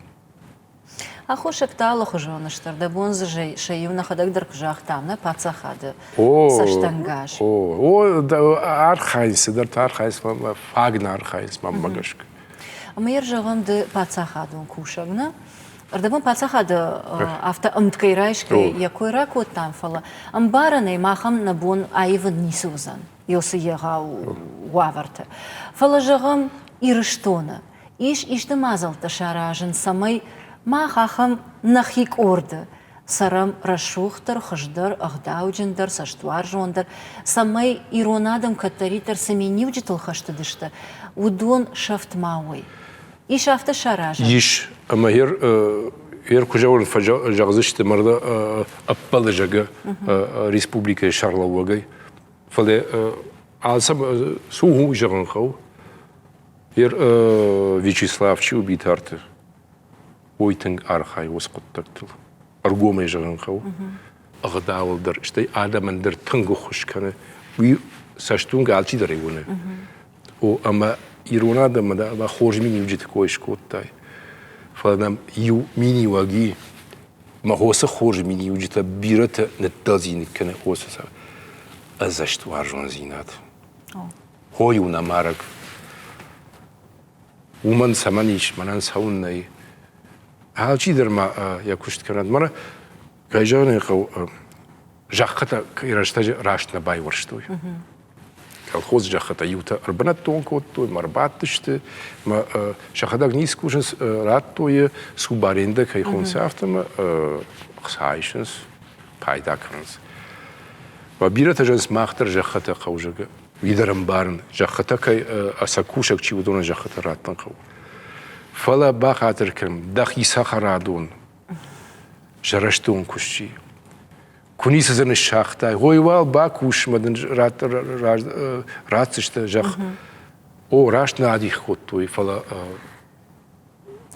Аххосӕгтӕ алыхуызон сты. Дӕ бон дзы сӕ иу нӕхӕдӕг дӕр куы загътам, нӕ паддзахады цӕстӕнгас. О, о, архайынц, цыдӕртӕ архайынц, фаг нӕ архайынц, мӕнмӕ гӕсгӕ. Ӕмӕ йӕ зӕгъӕм, ды паддзахадон кусӕг, нӕ? Ӕрдӕбон паддзахады афтӕ ӕмткӕй райсгӕ йӕ кой ракодтам, фӕлӕ ӕмбарӕнӕй махӕн нӕ бон аивын ницы уыдзӕн уыцы егъау уавӕрты. Фӕлӕ зӕгъӕм, Ирыстоны ис исты мадзӕлттӕ саразын, цӕмӕй мах ахӕм нӕхи къорды цӕрӕм рӕсугъддӕр, хуыздӕр, ӕгъдауджындӕр, цӕстуарзондӕр, цӕмӕй ирон адӕм кӕддӕриддӕр цы миниуджытыл хӕст уыдысты, уыдон сӕфт ма уой. Ис афтӕ саразӕн? Ис, ӕмӕ ер куы зӕгъон, зӕгъдзысты мӕрдӕ ӕппӕлы зӕгъгӕ республикӕйы сӕргълӕууӕгӕй. Фӕлӕ алцӕмӕ цы у зӕгъын хъӕуы? Ер Вячеслав чи у Битарты, уый тынг архайы уыцы хъуыддӕгтыл. Ӕргомӕй зӕгъын хъӕуы. Ӕгъдауыл дӕр, стӕй адӕмӕн дӕр тынг ӕххуыс кӕны. Уый цӕстуынгӕ алчидӕр ӕй уыны. О, ӕмӕ ирон адӕммӕ дӕ хорз миниуджыты кой скодтай. Фӕлӕ нӕм иу миниуӕг и, мӕ хосы хорз миниуджытӕ бирӕтӕ ныддӕлдзиныг кӕны хосы ӕдзӕст уарзондзинад. Хой у нӕ марӕг. Уымӕн цӕмӕн ис, мӕнӕн цӕуын нӕй. Алчидӕр ма йӕ куыст кӕнӕд. Мӕнӕ, кӕй зӕгъын ӕй хъӕуы, зӕххытӕ рӕстӕджы раст нӕ байуӕрстой. Колхоз зӕххытӕ иутӕ ӕрбынӕттон кодтой, мӕ ӕрбадтысты, мӕ сӕхӕдӕг ницы кусынц, радтой субарендӕ кӕй хонынц, афтӕ мӕ ӕхца исынц, пайда кӕнынц. Бирӕтӕ зӕгъынц, мах дӕр зӕххытӕ хъӕуы, зӕгъгӕ. Уый дӕр ӕмбарын, зӕххытӕ кӕй ӕцӕг кусӕг чи, уыдонӕн зӕххытӕ раттын хъӕуы. Фӕлӕ бахатыр кӕн, дӕхи цӕхӕрадон, зӕрӕстон куыст чи. Куы ницы дзы ныссагътай, ой, уал бакус мӕ дын ратдзысты зӕхх. О, раст нӕ адих кодтой, фӕлӕ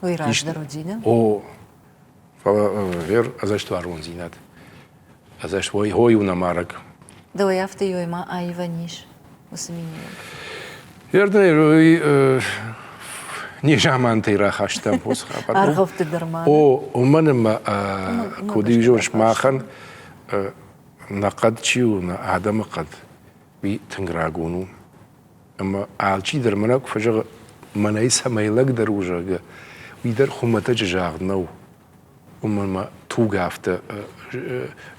Уый раздӕр уыди, нӕ? О, фӕлӕ гъер ӕдзӕстуарзондзинад. Ӕдзӕст ой, ой у нӕ марӕг. Дӕуӕй афтӕ ёй ма аивӕн ис уыцы миниуӕг? Вердӕй уый незамантӕй рахастам уыцы хабар. Аргъӕутты дӕр ма. О, уымӕн ӕмӕ куыд иузоныс, махӕн нӕ хъӕд чи у, нӕ адӕмы хъӕд, уый тынг рагон у. Ӕмӕ алчи дӕр мӕнӕ куы фӕзӕгъы, мӕнӕй цӕмӕй лӕгдӕр у, зӕгъгӕ, уый дӕр хуымӕтӕджы загъд нӕу. Уымӕн мӕ туг афтӕ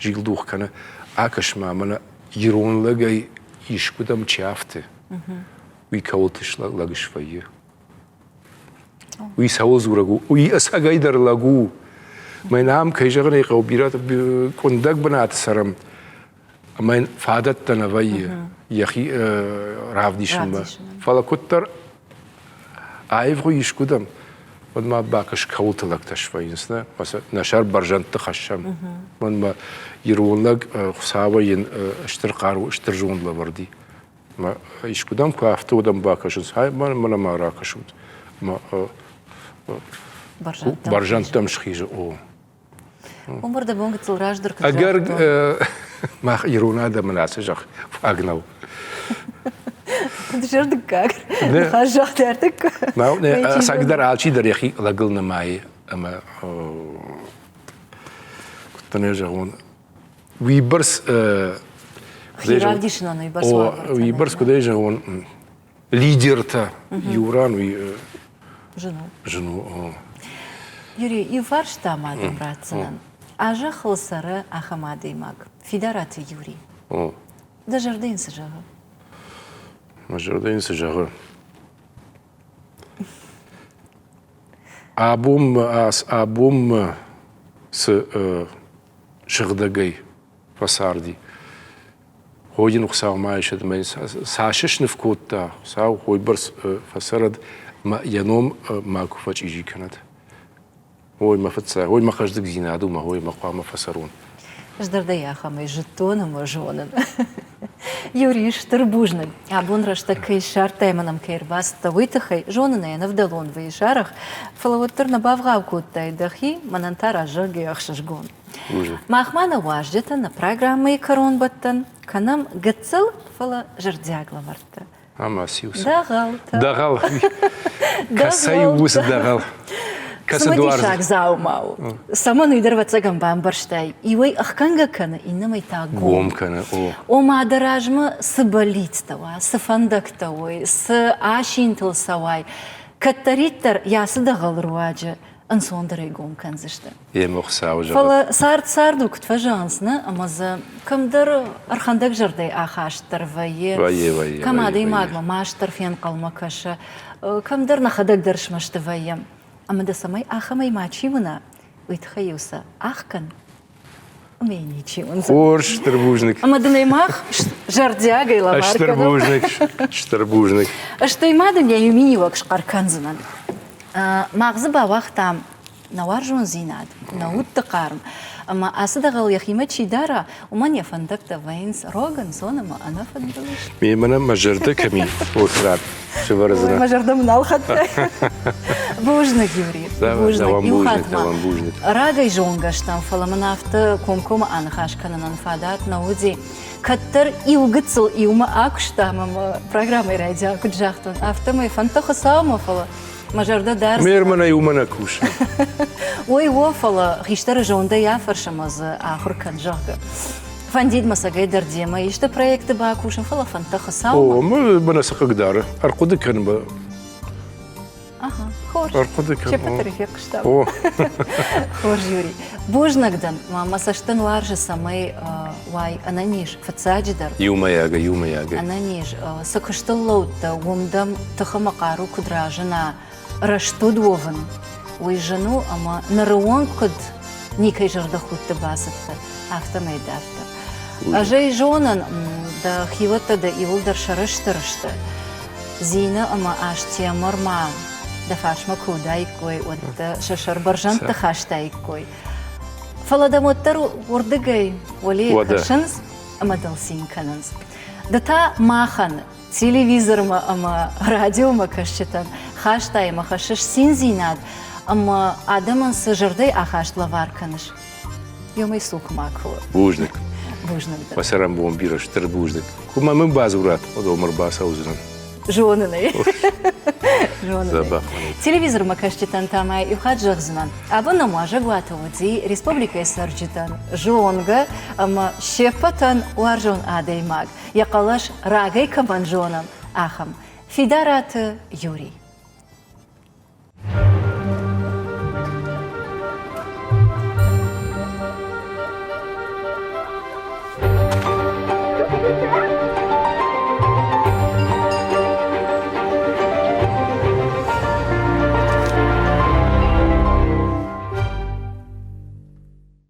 зилдух кӕны. Акӕс-ма, мӕнӕ ирон лӕгӕй искуыдӕм чи афты, уый кӕуылты лӕг свӕййы. Уый цӕуыл дзурӕг у? Уый ӕцӕгӕйдӕр лӕг у. Мӕнӕ ам, кӕй зӕгъын ӕй хъӕуы, бирӕ къуындӕг бынаты цӕрӕм, ӕмӕ йын фадӕттӕ нӕ вӕййы йӕхи равдисынмӕ. Фӕлӕ куыддӕр аивгъуый искуыдӕм, уӕд ма бакӕс, кӕуылты лӕгтӕ свӕййынц, нӕ? Нӕ сӕр бӕрзӕндты хӕссӕм. Мӕнмӕ ирон лӕг Хуыцауӕй йын стыр хъару, стыр зонд лӕвӕрди. Мӕ искуыдӕм куы афтӕ уыдӕм бакӕсынц, ай мӕнӕ ма ракӕсут. Мӕ бӕрзӕндтӕм схизы. О. Уым дӕ бон гыццыл раздӕр куыд Ӕгӕр мах ирон адӕмӕн ацы зӕхх фаг нӕу. Дызӕрдыггаг ныхас загъта ӕртыккаг. Ӕцӕгдӕр алчидӕр йӕхи лӕгыл нымайы ӕмӕ куыд дын ӕй зӕгъон, уыйбӕрц равдисынӕн уыйбӕрц уыйбӕрц куыд ӕй зӕгъон, лидертӕ иу ран уый зын у. Зын у. Юрий, иу фарста ма дӕм ратдзынӕн. А зӕххыл цӕры ахӕм адӕймаг, Фидараты Юрий. Дӕ зӕрдӕ йын цы зӕгъы? Мӕ зӕрдӕ йын цы зӕгъы? Абон абонмӕ цы сыгъдӕгӕй фӕцарди, Хойджын Хуыцаумӕ айсӕд ӕмӕ йын цас сныв кодта, Хуыцау хойбӕрц фӕцӕрӕд мӕ йӕ ном макуы фӕчъизи кӕнӕд. Ой, мӕ фыццаг, ой, мӕ хъӕздыгдзинад у, мӕ ой, мӕ хъуамӕ фӕцӕрон. Ӕз дӕр дӕ ахӕмӕй зыдтон ӕмӕ зонын. Юрий, стыр бузныг. Абон рӕстӕг кӕй ссардтай ӕмӕ нӕм кӕй ӕрбацыдтӕ, уый тыххӕй. Зонын ӕй, ӕнӕвдӕлон вӕййыс арӕх, фӕлӕ уӕддӕр нӕ бавгъау кодтай дӕхи, мӕнӕн та раззагӕй ӕхсызгон. Мах ма нӕ уазджытӕ нӕ программӕйы кӕронбӕттӕн кӕнӕм гыццыл, фӕлӕ зӕрдиаг лӕвӕрттӕ. Ӕмӕ циу? Дӕгъӕлтӕ. Дӕгъӕл. Кӕцӕй у уыцы дӕгъӕл? Кӕцы дуар? Цымыдисаг дзаума у. Цӕмӕн уый дӕр ӕвӕццӕгӕн бамбӕрстай. Иуӕй ӕхгӕнгӕ кӕны, иннӕмӕй та гом. Гом кӕны, о. Ома дӕ размӕ цы бӕллицтӕ уа, цы фӕндӕгтӕ уой, цы асинтыл цӕуай, кӕддӕриддӕр йӕ ацы дӕгъӕлы руаджы ӕнцондӕрӕй гом кӕндзысты. Йемӕ Хуыцауы зӕгъӕд. Фӕлӕ цард цард у, куыд фӕзӕгъынц, нӕ? Ӕмӕ дзы кӕмдӕр ӕрхӕндӕг зӕрдӕйы ахаст дӕр вӕййы. Вӕййы, вӕййы. Кӕм адӕймагмӕ маст дӕр фенхъӕлмӕ кӕсы, кӕмдӕр нӕхӕдӕг дӕр смӕсты вӕййӕм. Ӕмӕ дӕ цӕмӕй ахӕмӕй мачи уына, уый тыххӕй-иу сӕ ӕхгӕн, ӕмӕ йын ничи уындзӕн. Хорз, стыр бузныг. Ӕмӕ дын ӕй мах зӕрдиагӕй лӕвар Стыр бузныг, стыр бузныг. Стӕй ма дын йӕ иу миниуӕг схъӕр кӕндзынӕн. Мах дзы бауагътам нӕ уарзондзинад, нӕ удты хъарм, ӕмӕ ацы дӕгъӕл йӕхимӕ чи дара, уымӕн йӕ фӕндӕгтӕ вӕййынц рог, ӕнцон ӕмӕ ӕнӕфыдбылыз. Мемӕ мӕ зӕрдӕ кӕм и, уыцы сывӕрдзынӕ. Мӕ зӕрдӕ мын нал хатт. Бузныг, Юрий. Бузныг. Иу хатт ма рагӕй зонгӕ стӕм, фӕлӕ мын афтӕ комкоммӕ аныхас кӕнынӕн фадат нӕ уыди. Кӕддӕр иу гыццыл иумӕ акуыстам ӕмӕ программӕйы райдиан куыд загътон, афтӕмӕй фӕндтӕ Хуыцаумӕ, фӕлӕ мӕ зӕрдӕ дӕр. Ме рмӕнӕй уымӕ нӕ кусы. Ой, о, фӕлӕ хистӕры зондӕй афӕрс ӕмӕ дзы ахуыр кӕн, зӕгъгӕ. Фӕндид мӕ цӕгӕй дӕр демӕ исты проекты бакусын, фӕлӕ фӕндтӕ Хуыцаумӕ. О, мӕнӕ цы хъыгдары? Ӕрхъуыды кӕн Ага, хорз. Ӕрхъуыды кӕн. Се ппӕт фехъуыстам. О. Хорз, Юрий. Бузныг дӕн. Мӕ цӕстӕн уарзы, цӕмӕй уай ӕнӕниз, фыццаджыдӕр. Иумӕйагӕй, иумӕйагӕй. Ӕнӕниз. Цы куыстыл лӕуд дӕ, уым дӕм тых ӕмӕ хъару куыд разына, рӕстуд уӕвын, уый зын у, ӕмӕ ныры онг куыд никӕй зӕрдӕхудты бацыдтӕ, афтӕмӕй дарддӕр. Ӕз ӕй зонын, дӕ хиуӕттӕ дӕ иуылдӕр сӕрыстыр сты. Зинӕ ӕмӕ Астемыр ма дӕ фарсмӕ куы уыдаиккой, уӕд дӕ сӕ сӕр бӕрзӕндты хастаиккой. Фӕлӕ дӕм уӕддӕр уырдыгӕй уӕлейӕ кӕсынц ӕмӕ дыл цин кӕнынц. Ды та махӕн, телевизормӕ ӕмӕ радиомӕ кӕсджытӕн хастай ӕмӕ хӕссыс циндзинад ӕмӕ адӕмӕн цы зӕрдӕйы ахаст лӕвар кӕныс, Ёмӕй цух макуы. Бузныг. Бузныг дӕ. Мӕ цӕрӕнбон бирӕ стыр бузныг. Куы мӕ мын бадзурат, уӕд уӕм ӕрбацӕудзынӕн. Зонын ӕй. Зонын ӕй. Телевизормӕ кӕсджытӕн та ма иу хатт зӕгъдзынӕн. Абон нӕм уазӕгуаты уыди республикӕйы цӕрджытӕн зонгӕ ӕмӕ се ппӕтӕн уарзон адӕймаг, йӕ хъӕлӕс рагӕй кӕмӕн зонӕм, ахӕм Фидараты Юрий.